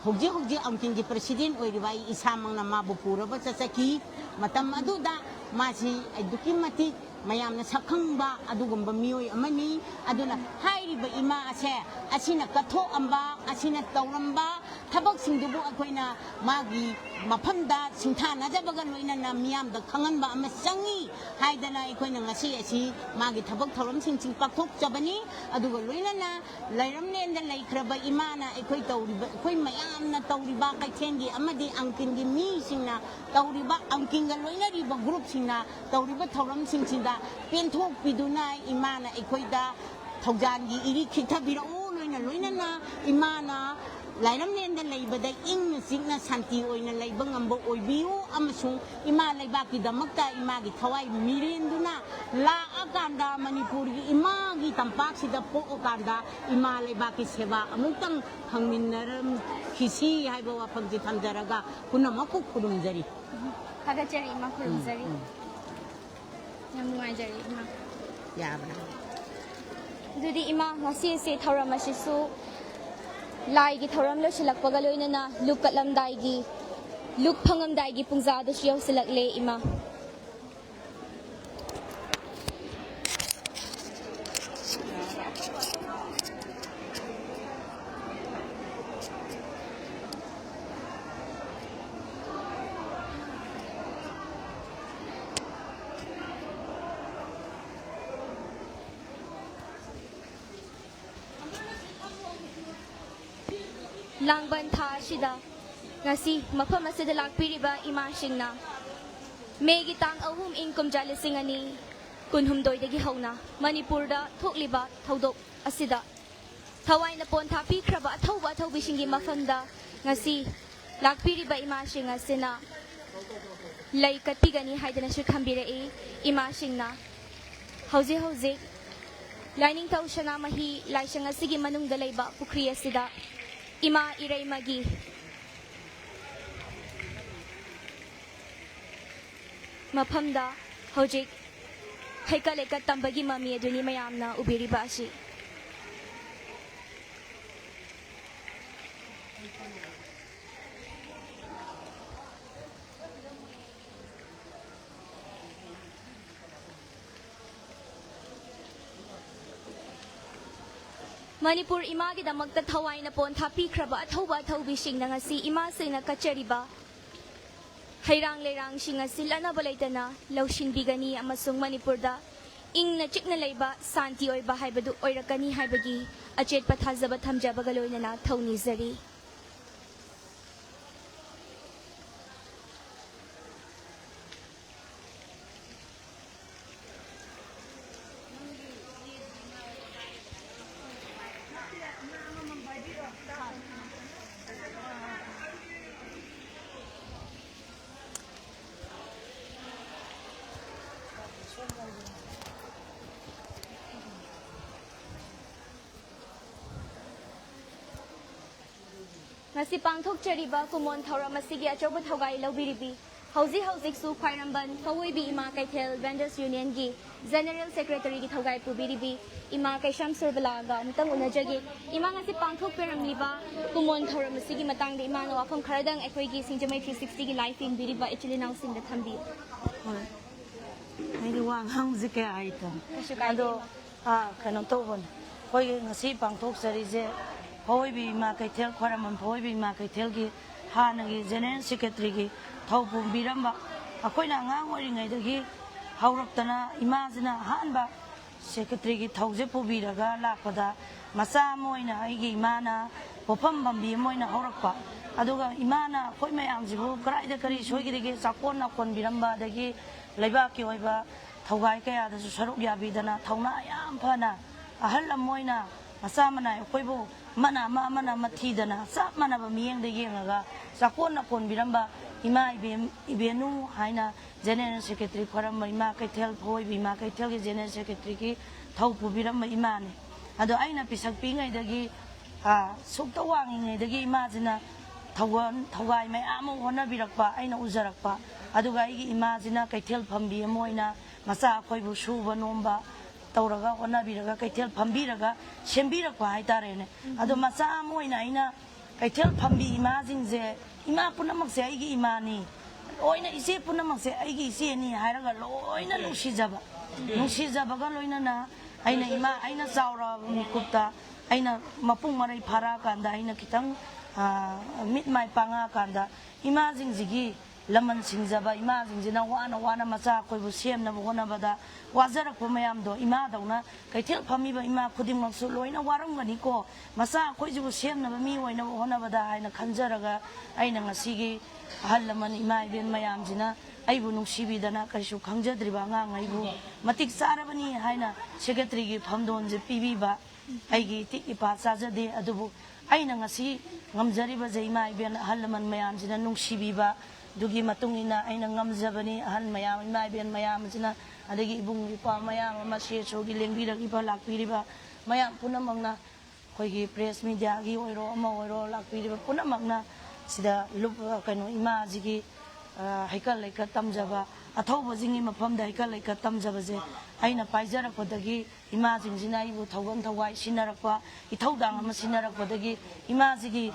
ꯍꯧꯖꯤꯛ ꯍꯧꯖꯤꯛ ꯑꯪꯀꯤꯟꯒꯤ ꯄ꯭ꯔꯁꯤꯗꯦꯟ ꯑꯣꯏꯔꯤꯕ ꯑꯩ ꯏꯁꯥꯃꯛꯅ ꯃꯥꯕꯨ ꯄꯨꯔꯕ ꯆꯠꯆꯈꯤ꯫ ꯃꯇꯝ ꯑꯗꯨꯗ ꯃꯥꯁꯤ ꯑꯗꯨꯛꯀꯤ ꯃꯇꯤꯛ ꯃꯌꯥꯝꯅ ꯁꯛꯈꯪꯕ ꯑꯗꯨꯒꯨꯝꯕ ꯃꯤꯑꯣꯏ ꯑꯃꯅꯤ꯫ ꯑꯗꯨꯅ ꯍꯥꯏꯔꯤꯕ ꯏꯃꯥ ꯑꯁꯦ ꯑꯁꯤꯅ ꯀꯠꯊꯣꯛꯑꯝꯕ, ꯑꯁꯤꯅ ꯇꯧꯔꯝꯕ ꯊꯕꯛꯁꯤꯡꯗꯨꯕꯨ ꯑꯩꯈꯣꯏꯅ ꯃꯥꯒꯤ ꯃꯐꯝꯗ ꯁꯤꯡꯊꯥꯅꯖꯕꯒ ꯂꯣꯏꯅꯅ ꯃꯤꯌꯥꯝꯗ ꯈꯪꯍꯟꯕ ꯑꯃ ꯆꯪꯉꯤ ꯍꯥꯏꯗꯅ ꯑꯩꯈꯣꯏꯅ ꯉꯁꯤ ꯑꯁꯤ ꯃꯥꯒꯤ ꯊꯕꯛ ꯊꯧꯔꯝꯁꯤꯡꯁꯤ ꯄꯥꯡꯊꯣꯛꯆꯕꯅꯤ꯫ ꯑꯗꯨꯒ ꯂꯣꯏꯅꯅ ꯂꯩꯔꯝꯂꯦꯟꯗ ꯂꯩꯈ꯭ꯔꯕ ꯏꯃꯥꯅ ꯑꯩꯈꯣꯏ ꯇꯧꯔꯤꯕ, ꯑꯩꯈꯣꯏ ꯃꯌꯥꯝꯅ ꯇꯧꯔꯤꯕ ꯀꯩꯊꯦꯜꯒꯤ ꯑꯃꯗꯤ ꯑꯪꯀꯤꯟꯒꯤ ꯃꯤꯁꯤꯡꯅ ꯇꯧꯔꯤꯕ, ꯑꯪꯀꯤꯟꯒ ꯂꯣꯏꯅꯔꯤꯕ ꯒ꯭ꯔꯨꯞꯁꯤꯡꯅ ꯇꯧꯔꯤꯕ ꯊꯧꯔꯝꯁꯤꯡꯁꯤꯗ ꯄꯦꯟꯊꯣꯛꯄꯤꯗꯨꯅ ꯏꯃꯥꯅ ꯑꯩꯈꯣꯏꯗ ꯊꯧꯖꯥꯜꯒꯤ ꯏꯔꯤꯛ ꯈꯤꯛꯊꯕꯤꯔꯛꯎ꯫ ꯂꯣꯏꯅ ꯂꯣꯏꯅꯅ ꯏꯃꯥꯅ ꯂꯥꯏꯔꯝꯂꯦꯟꯗ ꯂꯩꯕꯗ ꯏꯪꯅ ꯆꯤꯛꯅ ꯁꯥꯟꯇꯤ ꯑꯣꯏꯅ ꯂꯩꯕ ꯉꯝꯕ ꯑꯣꯏꯕꯤꯌꯨ ꯑꯃꯁꯨꯡ ꯏꯃꯥ ꯂꯩꯕꯥꯛꯀꯤꯗꯃꯛꯇ ꯏꯃꯥꯒꯤ ꯊꯋꯥꯏ ꯃꯤꯔꯦꯟꯗꯨꯅ ꯂꯥꯛꯑꯀꯥꯟꯗ ꯃꯅꯤꯄꯨꯔꯒꯤ ꯏꯃꯥꯒꯤ ꯇꯝꯄꯥꯛꯁꯤꯗ ꯄꯣꯛꯑꯀꯥꯟꯗ ꯏꯃꯥ ꯂꯩꯕꯥꯛꯀꯤ ꯁꯦꯕꯥ ꯑꯃꯨꯛꯇꯪ ꯐꯪꯃꯤꯟꯅꯔꯝꯈꯤꯁꯤ ꯍꯥꯏꯕ ꯋꯥꯐꯝꯁꯤ ꯊꯝꯖꯔꯒ ꯄꯨꯝꯅꯃꯛꯄꯨ ꯈꯨꯔꯨꯝꯖꯔꯤ꯫ ꯊꯥꯒꯠꯆꯔꯤ ꯏꯃꯥ, ꯈꯨꯔꯨꯝꯖꯔꯤ꯫ ꯌꯥꯝ ꯅꯨꯡꯉꯥꯏꯖꯔꯦ ꯏꯃꯥ꯫ ꯌꯥꯕ꯭ꯔꯥ? ꯑꯗꯨꯗꯤ ꯏꯃꯥ, ꯉꯁꯤ ꯑꯁꯤ ꯊꯧꯔꯝ ꯑꯁꯤꯁꯨ ꯂꯥꯏꯒꯤ ꯊꯧꯔꯝ ꯂꯣꯏꯁꯤꯜꯂꯛꯄꯒ ꯂꯣꯏꯅꯅ ꯂꯨꯞ ꯀꯠꯂꯝꯗꯥꯏꯒꯤ ꯂꯨꯛ ꯐꯪꯉꯝꯗꯥꯏꯒꯤ ꯄꯨꯡꯖꯥꯗꯨꯁꯨ ꯌꯧꯁꯤꯜꯂꯛꯂꯦ, ꯏꯃꯥ꯫ ꯂꯥꯡꯕꯟ ꯊꯥ ꯑꯁꯤꯗ ꯉꯁꯤ ꯃꯐꯝ ꯑꯁꯤꯗ ꯂꯥꯛꯄꯤꯔꯤꯕ ꯏꯃꯥꯁꯤꯡꯅ ꯃꯦꯒꯤ ꯇꯥꯡ ꯑꯍꯨꯝ, ꯏꯪ ꯀꯨꯝꯖꯥ ꯂꯤꯁꯤꯡ ꯑꯅꯤ ꯀꯨꯟꯍꯨꯝꯗꯣꯏꯗꯒꯤ ꯍꯧꯅ ꯃꯅꯤꯄꯨꯔꯗ ꯊꯣꯛꯂꯤꯕ ꯊꯧꯗꯣꯛ ꯑꯁꯤꯗ ꯊꯋꯥꯏꯅ ꯄꯣꯟꯊꯥ ꯄꯤꯈ꯭ꯔꯕ ꯑꯊꯧꯕ ꯑꯊꯧꯕꯤꯁꯤꯡꯒꯤ ꯃꯐꯝꯗ ꯉꯁꯤ ꯂꯥꯛꯄꯤꯔꯤꯕ ꯏꯃꯥꯁꯤꯡ ꯑꯁꯤꯅ ꯂꯩ ꯀꯠꯄꯤꯒꯅꯤ ꯍꯥꯏꯗꯅꯁꯨ ꯊꯝꯕꯤꯔꯛꯏ꯫ ꯏꯃꯥꯁꯤꯡꯅ ꯍꯧꯖꯤꯛ ꯍꯧꯖꯤꯛ ꯂꯥꯏꯅꯤꯡꯊꯧ ꯁꯅꯥꯃꯍꯤ ꯂꯥꯏꯁꯪ ꯑꯁꯤꯒꯤ ꯃꯅꯨꯡꯗ ꯂꯩꯕ ꯄꯨꯈ꯭ꯔꯤ ꯑꯁꯤꯗ ꯏꯃꯥ ꯏꯔꯩꯃꯒꯤ ꯃꯐꯝꯗ ꯍꯧꯖꯤꯛ ꯍꯩꯀꯠ ꯂꯩꯀꯠ ꯇꯝꯕꯒꯤ ꯃꯃꯤ ꯑꯗꯨꯅꯤ ꯃꯌꯥꯝꯅ ꯎꯕꯤꯔꯤꯕ ꯑꯁꯤ꯫ ꯃꯅꯤꯄꯨꯔ ꯏꯃꯥꯒꯤꯗꯃꯛꯇ ꯊꯋꯥꯏꯅ ꯄꯣꯟꯊꯥ ꯄꯤꯈ꯭ꯔꯕ ꯑꯊꯧꯕ ꯑꯊꯧꯕꯤꯁꯤꯡꯅ ꯉꯁꯤ ꯏꯃꯥꯁꯤꯡꯅ ꯀꯠꯆꯔꯤꯕ ꯍꯩꯔꯥꯡ ꯂꯩꯔꯥꯡꯁꯤꯡ ꯑꯁꯤ ꯂꯠꯅꯕ ꯂꯩꯇꯅ ꯂꯧꯁꯤꯟꯕꯤꯒꯅꯤ ꯑꯃꯁꯨꯡ ꯃꯅꯤꯄꯨꯔꯗ ꯏꯪꯅ ꯆꯤꯛꯅ ꯂꯩꯕ, ꯁꯥꯟꯇꯤ ꯑꯣꯏꯕ ꯍꯥꯏꯕꯗꯨ ꯑꯣꯏꯔꯛꯀꯅꯤ ꯍꯥꯏꯕꯒꯤ ꯑꯆꯦꯠꯄ ꯊꯥꯖꯕ ꯊꯝꯖꯕꯒ ꯂꯣꯏꯅꯅ ꯊꯧꯅꯤꯖꯔꯤ꯫ ꯉꯁꯤ ꯄꯥꯡꯊꯣꯛꯆꯔꯤꯕ ꯀꯨꯃꯣꯟ ꯊꯧꯔꯝ ꯑꯁꯤꯒꯤ ꯑꯆꯧꯕ ꯊꯧꯒꯥꯏ ꯂꯧꯕꯤꯔꯤꯕꯤ ꯍꯧꯖꯤꯛ ꯍꯧꯖꯤꯛꯁꯨ ꯈ꯭ꯋꯥꯏꯔꯝꯕꯟ ꯐꯧꯑꯣꯏꯕꯤ ꯏꯃꯥ ꯀꯩꯊꯦꯜ ꯚꯦꯟꯗꯔꯁ ꯌꯨꯅꯤꯌꯟꯒꯤ ꯖꯦꯅꯦꯔꯦꯜ ꯁꯦꯀ꯭ꯔꯦꯇꯔꯤꯒꯤ ꯊꯧꯒꯥꯏ ꯄꯨꯕꯤꯔꯤꯕꯤ ꯏꯃꯥ ꯀꯩꯁꯥꯝ ꯁꯨꯔꯕꯂꯥꯒ ꯑꯃꯨꯛꯇꯪ ꯎꯅꯖꯒꯦ꯫ ꯏꯃꯥ, ꯉꯁꯤ ꯄꯥꯡꯊꯣꯛꯄꯤꯔꯝꯂꯤꯕ ꯀꯨꯃꯣꯟ ꯊꯧꯔꯝ ꯑꯁꯤꯒꯤ ꯃꯇꯥꯡꯗ ꯏꯃꯥꯅ ꯋꯥꯐꯝ ꯈꯔꯗꯪ ꯑꯩꯈꯣꯏꯒꯤ ꯁꯤꯡꯖꯃꯩ ꯊ꯭ꯔꯤ ꯁꯤꯛꯁꯇꯤꯒꯤ ꯂꯥꯏꯚ ꯌꯦꯡꯕꯤꯔꯤꯕ ꯏꯆꯤꯜ ꯏꯅꯥꯎꯁꯤꯡꯗ ꯊꯝꯕꯤꯌꯨ꯫ ꯍꯣꯏ꯫ ꯑꯩꯗꯤ ꯋꯥ ꯉꯥꯡꯕꯁꯦ ꯀꯌꯥ ꯍꯩꯇꯕ꯫ ꯀꯩꯁꯨ ꯀꯥꯏꯗꯦ, ꯑꯗꯣ ꯏꯃꯥ꯫ ꯑꯥ, ꯀꯩꯅꯣ ꯇꯧꯕꯅꯦ, ꯑꯩꯈꯣꯏꯒꯤ ꯉꯁꯤ ꯄꯥꯡꯊꯣꯛꯆꯔꯤꯁꯦ ꯐꯧꯑꯣꯏꯕꯤ ꯏꯃꯥ ꯀꯩꯊꯦꯜ, ꯈ꯭ꯋꯥꯏꯔꯝꯕꯟ ꯐꯧꯑꯣꯏꯕꯤ ꯏꯃꯥ ꯀꯩꯊꯦꯜꯒꯤ ꯍꯥꯟꯅꯒꯤ ꯖꯦꯅꯦꯔꯦꯜ ꯁꯦꯀ꯭ꯔꯦꯇꯔꯤꯒꯤ ꯊꯧ ꯄꯨꯕꯤꯔꯝꯕ, ꯑꯩꯈꯣꯏꯅ ꯑꯉꯥꯡ ꯑꯣꯏꯔꯤꯉꯩꯗꯒꯤ ꯍꯧꯔꯛꯇꯅ ꯏꯃꯥꯁꯤꯅ ꯑꯍꯥꯟꯕ ꯁꯦꯀ꯭ꯔꯦꯇꯔꯤꯒꯤ ꯊꯧꯁꯦ ꯄꯨꯕꯤꯔꯒ ꯂꯥꯛꯄꯗ, ꯃꯆꯥ ꯑꯃ ꯑꯣꯏꯅ ꯑꯩꯒꯤ ꯏꯃꯥꯅ ꯄꯣꯠꯐꯝ ꯄꯥꯝꯕꯤ ꯑꯃ ꯑꯣꯏꯅ ꯍꯧꯔꯛꯄ꯫ ꯑꯗꯨꯒ ꯏꯃꯥꯅ ꯑꯩꯈꯣꯏ ꯃꯌꯥꯝꯁꯤꯕꯨ ꯀꯗꯥꯏꯗ ꯀꯔꯤ ꯁꯣꯏꯒꯗꯒꯦ ꯆꯥꯛꯀꯣꯟ ꯅꯥꯀꯣꯟꯕꯤꯔꯝꯕ, ꯑꯗꯒꯤ ꯂꯩꯕꯥꯛꯀꯤ ꯑꯣꯏꯕ ꯊꯧꯒꯥꯏ ꯀꯌꯥꯗꯁꯨ ꯁꯔꯨꯛ ꯌꯥꯕꯤꯗꯅ, ꯊꯧꯅꯥ ꯌꯥꯝ ꯐꯅ ꯑꯍꯜ ꯑꯃ ꯑꯣꯏꯅ ꯃꯆꯥ ꯃꯅꯥꯏ ꯑꯩꯈꯣꯏꯕꯨ ꯑꯃꯅ ꯑꯃ, ꯑꯃꯅ ꯑꯃ ꯊꯤꯗꯅ ꯆꯞ ꯃꯥꯟꯅꯕ ꯃꯤꯠꯌꯦꯡꯗ ꯌꯦꯡꯉꯒ ꯆꯥꯛꯀꯣꯟ ꯅꯥꯀꯣꯟꯕꯤꯔꯝꯕ ꯏꯃꯥ ꯏꯕꯦꯝ-, ꯏꯕꯦꯅꯨ ꯍꯥꯏꯅ ꯖꯦꯅꯦꯔꯦꯜ ꯁꯦꯀ꯭ꯔꯦꯇꯔꯤ ꯈ꯭ꯋꯥꯏꯔꯝꯕ ꯏꯃꯥ ꯀꯩꯊꯦꯜ, ꯐꯧꯑꯣꯏꯕꯤ ꯏꯃꯥ ꯀꯩꯊꯦꯜꯒꯤ ꯖꯦꯅꯦꯔꯦꯜ ꯁꯦꯀ꯭ꯔꯦꯇꯔꯤꯒꯤ ꯊꯧ ꯄꯨꯕꯤꯔꯝꯕ ꯏꯃꯥꯅꯤ꯫ ꯑꯗꯣ ꯑꯩꯅ ꯄꯤꯁꯛ ꯄꯤꯉꯩꯗꯒꯤ, ꯑ, ꯁꯨꯛꯇ ꯋꯥꯡꯉꯤꯉꯩꯗꯒꯤ ꯏꯃꯥꯁꯤꯅ ꯊꯧꯒꯜ-, ꯊꯧꯒꯥꯏ ꯃꯌꯥꯝ ꯑꯃ ꯍꯣꯠꯅꯕꯤꯔꯛꯄ ꯑꯩꯅ ꯎꯖꯔꯛꯄ꯫ ꯑꯗꯨꯒ ꯑꯩꯒꯤ ꯏꯃꯥꯁꯤꯅ ꯀꯩꯊꯦꯜ ꯐꯝꯕꯤ ꯑꯃ ꯑꯣꯏꯅ ꯃꯆꯥ ꯑꯩꯈꯣꯏꯕꯨ ꯁꯨꯕ ꯅꯣꯝꯕ ꯇꯧꯔꯒ, ꯍꯣꯠꯅꯕꯤꯔꯒ, ꯀꯩꯊꯦꯜ ꯐꯝꯕꯤꯔꯒ ꯁꯦꯝꯕꯤꯔꯛꯄ ꯍꯥꯏꯇꯥꯔꯦꯅꯦ꯫ ꯑꯗꯣ ꯃꯆꯥ ꯑꯃ ꯑꯣꯏꯅ ꯑꯩꯅ ꯀꯩꯊꯦꯜ ꯐꯝꯕꯤ ꯏꯃꯥꯁꯤꯡꯁꯦ, ꯏꯃꯥ ꯄꯨꯝꯅꯃꯛꯁꯦ ꯑꯩꯒꯤ ꯏꯃꯥꯅꯤ꯫ ꯂꯣꯏꯅ ꯏꯆꯦ ꯄꯨꯝꯅꯃꯛꯁꯦ ꯑꯩꯒꯤ ꯏꯆꯦꯅꯤ ꯍꯥꯏꯔꯒ ꯂꯣꯏꯅ ꯅꯨꯡꯁꯤꯖꯕ꯫ ꯅꯨꯡꯁꯤꯖꯕꯒ ꯂꯣꯏꯅꯅ ꯑꯩꯅ ꯏꯃꯥ, ꯑꯩꯅ ꯆꯥꯎꯔꯛꯑꯕ ꯃꯤꯀꯨꯞꯇ, ꯑꯩꯅ ꯃꯄꯨꯡ ꯃꯔꯩ ꯐꯥꯔꯛꯑꯀꯥꯟꯗ, ꯑꯩꯅ ꯈꯤꯇꯪ, ꯑ, ꯃꯤꯠ ꯃꯥꯏ ꯄꯥꯡꯉꯛꯑꯀꯥꯟꯗ, ꯏꯃꯥꯁꯤꯡꯁꯤꯒꯤ ꯂꯃꯟ ꯁꯤꯡꯖꯕ ꯏꯃꯥꯁꯤꯡꯁꯤꯅ ꯋꯥꯅ ꯋꯥꯅ ꯃꯆꯥ ꯑꯩꯈꯣꯏꯕꯨ ꯁꯦꯝꯅꯕ ꯍꯣꯠꯅꯕꯗ ꯋꯥꯖꯔꯛꯄ ꯃꯌꯥꯝꯗꯣ, ꯏꯃꯥꯗꯧꯅ ꯀꯩꯊꯦꯜ ꯐꯝꯃꯤꯕ ꯏꯃꯥ ꯈꯨꯗꯤꯡꯃꯛꯁꯨ ꯂꯣꯏꯅ ꯋꯥꯔꯝꯒꯅꯤꯀꯣ, ꯃꯆꯥ ꯑꯩꯈꯣꯏꯁꯤꯕꯨ ꯁꯦꯝꯅꯕ ꯃꯤ ꯑꯣꯏꯅꯕ ꯍꯣꯠꯅꯕꯗ ꯍꯥꯏꯅ ꯈꯟꯖꯔꯒ, ꯑꯩꯅ ꯉꯁꯤꯒꯤ ꯑꯍꯜ ꯂꯃꯟ ꯏꯃꯥ ꯏꯕꯦꯟ ꯃꯌꯥꯝꯁꯤꯅ ꯑꯩꯕꯨ ꯅꯨꯡꯁꯤꯕꯤꯗꯅ ꯀꯔꯤꯁꯨ ꯈꯪꯖꯗ꯭ꯔꯤꯕ ꯑꯉꯥꯡ ꯑꯩꯕꯨ ꯃꯇꯤꯛ ꯆꯥꯔꯕꯅꯤ ꯍꯥꯏꯅ ꯁꯦꯀ꯭ꯔꯦꯇꯔꯤꯒꯤ ꯐꯝꯗꯣꯟꯁꯦ ꯄꯤꯕꯤꯕ꯫ ꯑꯩꯒꯤ ꯏꯇꯤꯛ ꯏꯄꯥ ꯆꯥꯖꯗꯦ, ꯑꯗꯨꯕꯨ ꯑꯩꯅ ꯉꯁꯤ ꯉꯝꯖꯔꯤꯕꯁꯦ ꯏꯃꯥ ꯏꯕꯦꯟ ꯑꯍꯜ ꯂꯃꯟ ꯃꯌꯥꯝꯁꯤꯅ ꯅꯨꯡꯁꯤꯕꯤꯕ ꯑꯗꯨꯒꯤ ꯃꯇꯨꯡ ꯏꯟꯅ ꯑꯩꯅ ꯉꯝꯖꯕꯅꯤ꯫ ꯑꯍꯜ ꯃꯌꯥꯝ, ꯏꯃꯥ ꯏꯕꯦꯟ ꯃꯌꯥꯝ ꯑꯁꯤꯅ, ꯑꯗꯒꯤ ꯏꯕꯨꯡ ꯏꯄ꯭ꯋꯥ ꯃꯌꯥꯝ ꯑꯃ, ꯁꯤ ꯑꯦꯁ ꯑꯣꯒꯤ ꯂꯦꯡꯕꯤꯔꯛꯏꯕ, ꯂꯥꯛꯄꯤꯔꯤꯕ ꯃꯌꯥꯝ ꯄꯨꯝꯅꯃꯛꯅ, ꯑꯩꯈꯣꯏꯒꯤ ꯄ꯭ꯔꯦꯁ ꯃꯤꯗꯤꯌꯥꯒꯤ ꯑꯣꯏꯔꯣ, ꯑꯃ ꯑꯣꯏꯔꯣ, ꯂꯥꯛꯄꯤꯔꯤꯕ ꯄꯨꯝꯅꯃꯛꯅ ꯁꯤꯗ ꯂꯨꯞ-, ꯀꯩꯅꯣ, ꯏꯃꯥꯁꯤꯒꯤ ꯍꯩꯀꯠ ꯂꯩꯀꯠ ꯇꯝꯖꯕ, ꯑꯊꯧꯕꯁꯤꯡꯒꯤ ꯃꯐꯝꯗ ꯍꯩꯀꯠ ꯂꯩꯀꯠ ꯇꯝꯖꯕꯁꯦ ꯑꯩꯅ ꯄꯥꯏꯖꯔꯛꯄꯗꯒꯤ, ꯏꯃꯥꯁꯤꯡꯁꯤꯅ ꯑꯩꯕꯨ ꯊꯧꯒꯟ ꯊꯧꯋꯥꯏ ꯁꯤꯟꯅꯔꯛꯄ, ꯏꯊꯧꯗꯥꯡ ꯑꯃ ꯁꯤꯟꯅꯔꯛꯄꯗꯒꯤ, ꯏꯃꯥꯁꯤꯒꯤ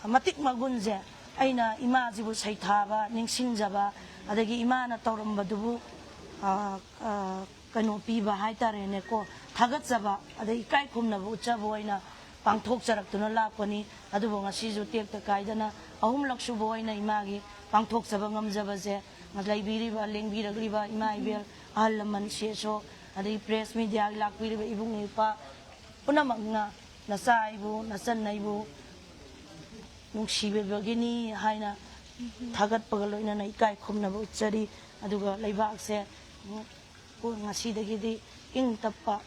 ꯃꯇꯤꯛ ꯃꯒꯨꯟꯁꯦ, ꯑꯩꯅ ꯏꯃꯥꯁꯤꯕꯨ ꯁꯩꯊꯥꯕ, ꯅꯤꯡꯁꯤꯡꯖꯕ, ꯑꯗꯒꯤ ꯏꯃꯥꯅ ꯇꯧꯔꯝꯕꯗꯨꯕꯨ, ꯑ, ꯑ, ꯀꯩꯅꯣ ꯄꯤꯕ ꯍꯥꯏꯇꯥꯔꯦꯅꯦꯀꯣ, ꯊꯥꯒꯠꯆꯕ, ꯑꯗꯩ ꯏꯀꯥꯏ ꯈꯨꯝꯅꯕ ꯎꯠꯆꯕ ꯑꯣꯏꯅ ꯄꯥꯡꯊꯣꯛꯆꯔꯛꯇꯨꯅ ꯂꯥꯛꯄꯅꯤ꯫ ꯑꯗꯨꯕꯨ ꯉꯁꯤꯁꯨ ꯇꯦꯛꯇ ꯀꯥꯏꯗꯅ ꯑꯍꯨꯝꯂꯛ ꯁꯨꯕ ꯑꯣꯏꯅ ꯏꯃꯥꯒꯤ ꯄꯥꯡꯊꯣꯛꯆꯕ ꯉꯝꯖꯕꯁꯦ, ꯂꯩꯕꯤꯔꯤꯕ, ꯂꯦꯡꯕꯤꯔꯛꯂꯤꯕ ꯏꯃꯥ ꯏꯕꯦꯜ, ꯑꯍꯜ ꯂꯃꯟ, ꯁꯤ ꯑꯦꯁ ꯑꯣ, ꯑꯗꯒꯤ ꯄ꯭ꯔꯦꯁ ꯃꯤꯗꯤꯌꯥꯒꯤ ꯂꯥꯛꯄꯤꯔꯤꯕ ꯏꯕꯨꯡ ꯏꯄ꯭ꯋꯥ ꯄꯨꯝꯅꯃꯛꯅ ꯅꯆꯥ ꯑꯩꯕꯨ, ꯅꯆꯟ ꯑꯩꯕꯨ ꯅꯨꯡꯁꯤꯕꯤꯕꯒꯤꯅꯤ ꯍꯥꯏꯅ ꯊꯥꯒꯠꯄꯒ ꯂꯣꯏꯅꯅ ꯏꯀꯥꯏ ꯈꯨꯝꯅꯕ ꯎꯠꯆꯔꯤ꯫ ꯑꯗꯨꯒ ꯂꯩꯕꯥꯛꯁꯦ, ꯎꯝ, ꯉꯁꯤꯗꯒꯤꯗꯤ ꯏꯪ ꯇꯞꯄ,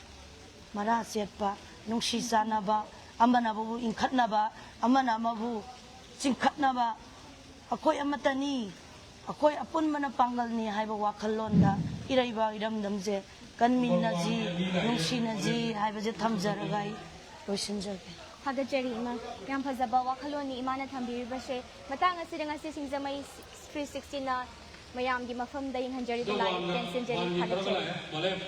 ꯃꯔꯥ ꯆꯦꯠꯄ, ꯅꯨꯡꯁꯤ ꯆꯥꯟꯅꯕ, ꯑꯃꯅ ꯑꯃꯕꯨ ꯏꯟꯈꯠꯅꯕ, ꯑꯃꯅ ꯑꯃꯕꯨ ꯆꯤꯡꯈꯠꯅꯕ, ꯑꯩꯈꯣꯏ ꯑꯃꯠꯇꯅꯤ, ꯑꯩꯈꯣꯏ ꯑꯄꯨꯟꯕꯅ ꯄꯥꯡꯒꯜꯅꯤ ꯍꯥꯏꯕ ꯋꯥꯈꯜꯂꯣꯟꯗ ꯏꯔꯩꯕꯥꯛ ꯏꯔꯝꯗꯝꯁꯦ ꯀꯟꯃꯤꯟꯅꯁꯤ, ꯅꯨꯡꯁꯤꯅꯁꯤ ꯍꯥꯏꯕꯁꯦ ꯊꯝꯖꯔꯒ ꯑꯩ ꯂꯣꯏꯁꯤꯟꯖꯒꯦ꯫ ꯊꯥꯒꯠꯆꯔꯤ ꯏꯃꯥ꯫ ꯌꯥꯝ ꯐꯖꯕ ꯋꯥꯈꯜꯂꯣꯟꯅꯤ ꯏꯃꯥꯅ ꯊꯝꯕꯤꯔꯤꯕꯁꯦ꯫ ꯃꯇꯥꯡ ꯑꯁꯤꯗ ꯉꯁꯤ ꯁꯤꯡꯖꯃꯩ ꯊ꯭ꯔꯤ ꯁꯤꯛꯁꯇꯤꯅ ꯃꯌꯥꯝꯒꯤ ꯃꯐꯝꯗ ꯌꯦꯡꯍꯟꯖꯔꯤꯕ ꯂꯥꯏꯞ ꯇꯦꯟꯁꯤꯟꯖꯔꯤ꯫ ꯊꯥꯒꯠꯆꯔꯤ꯫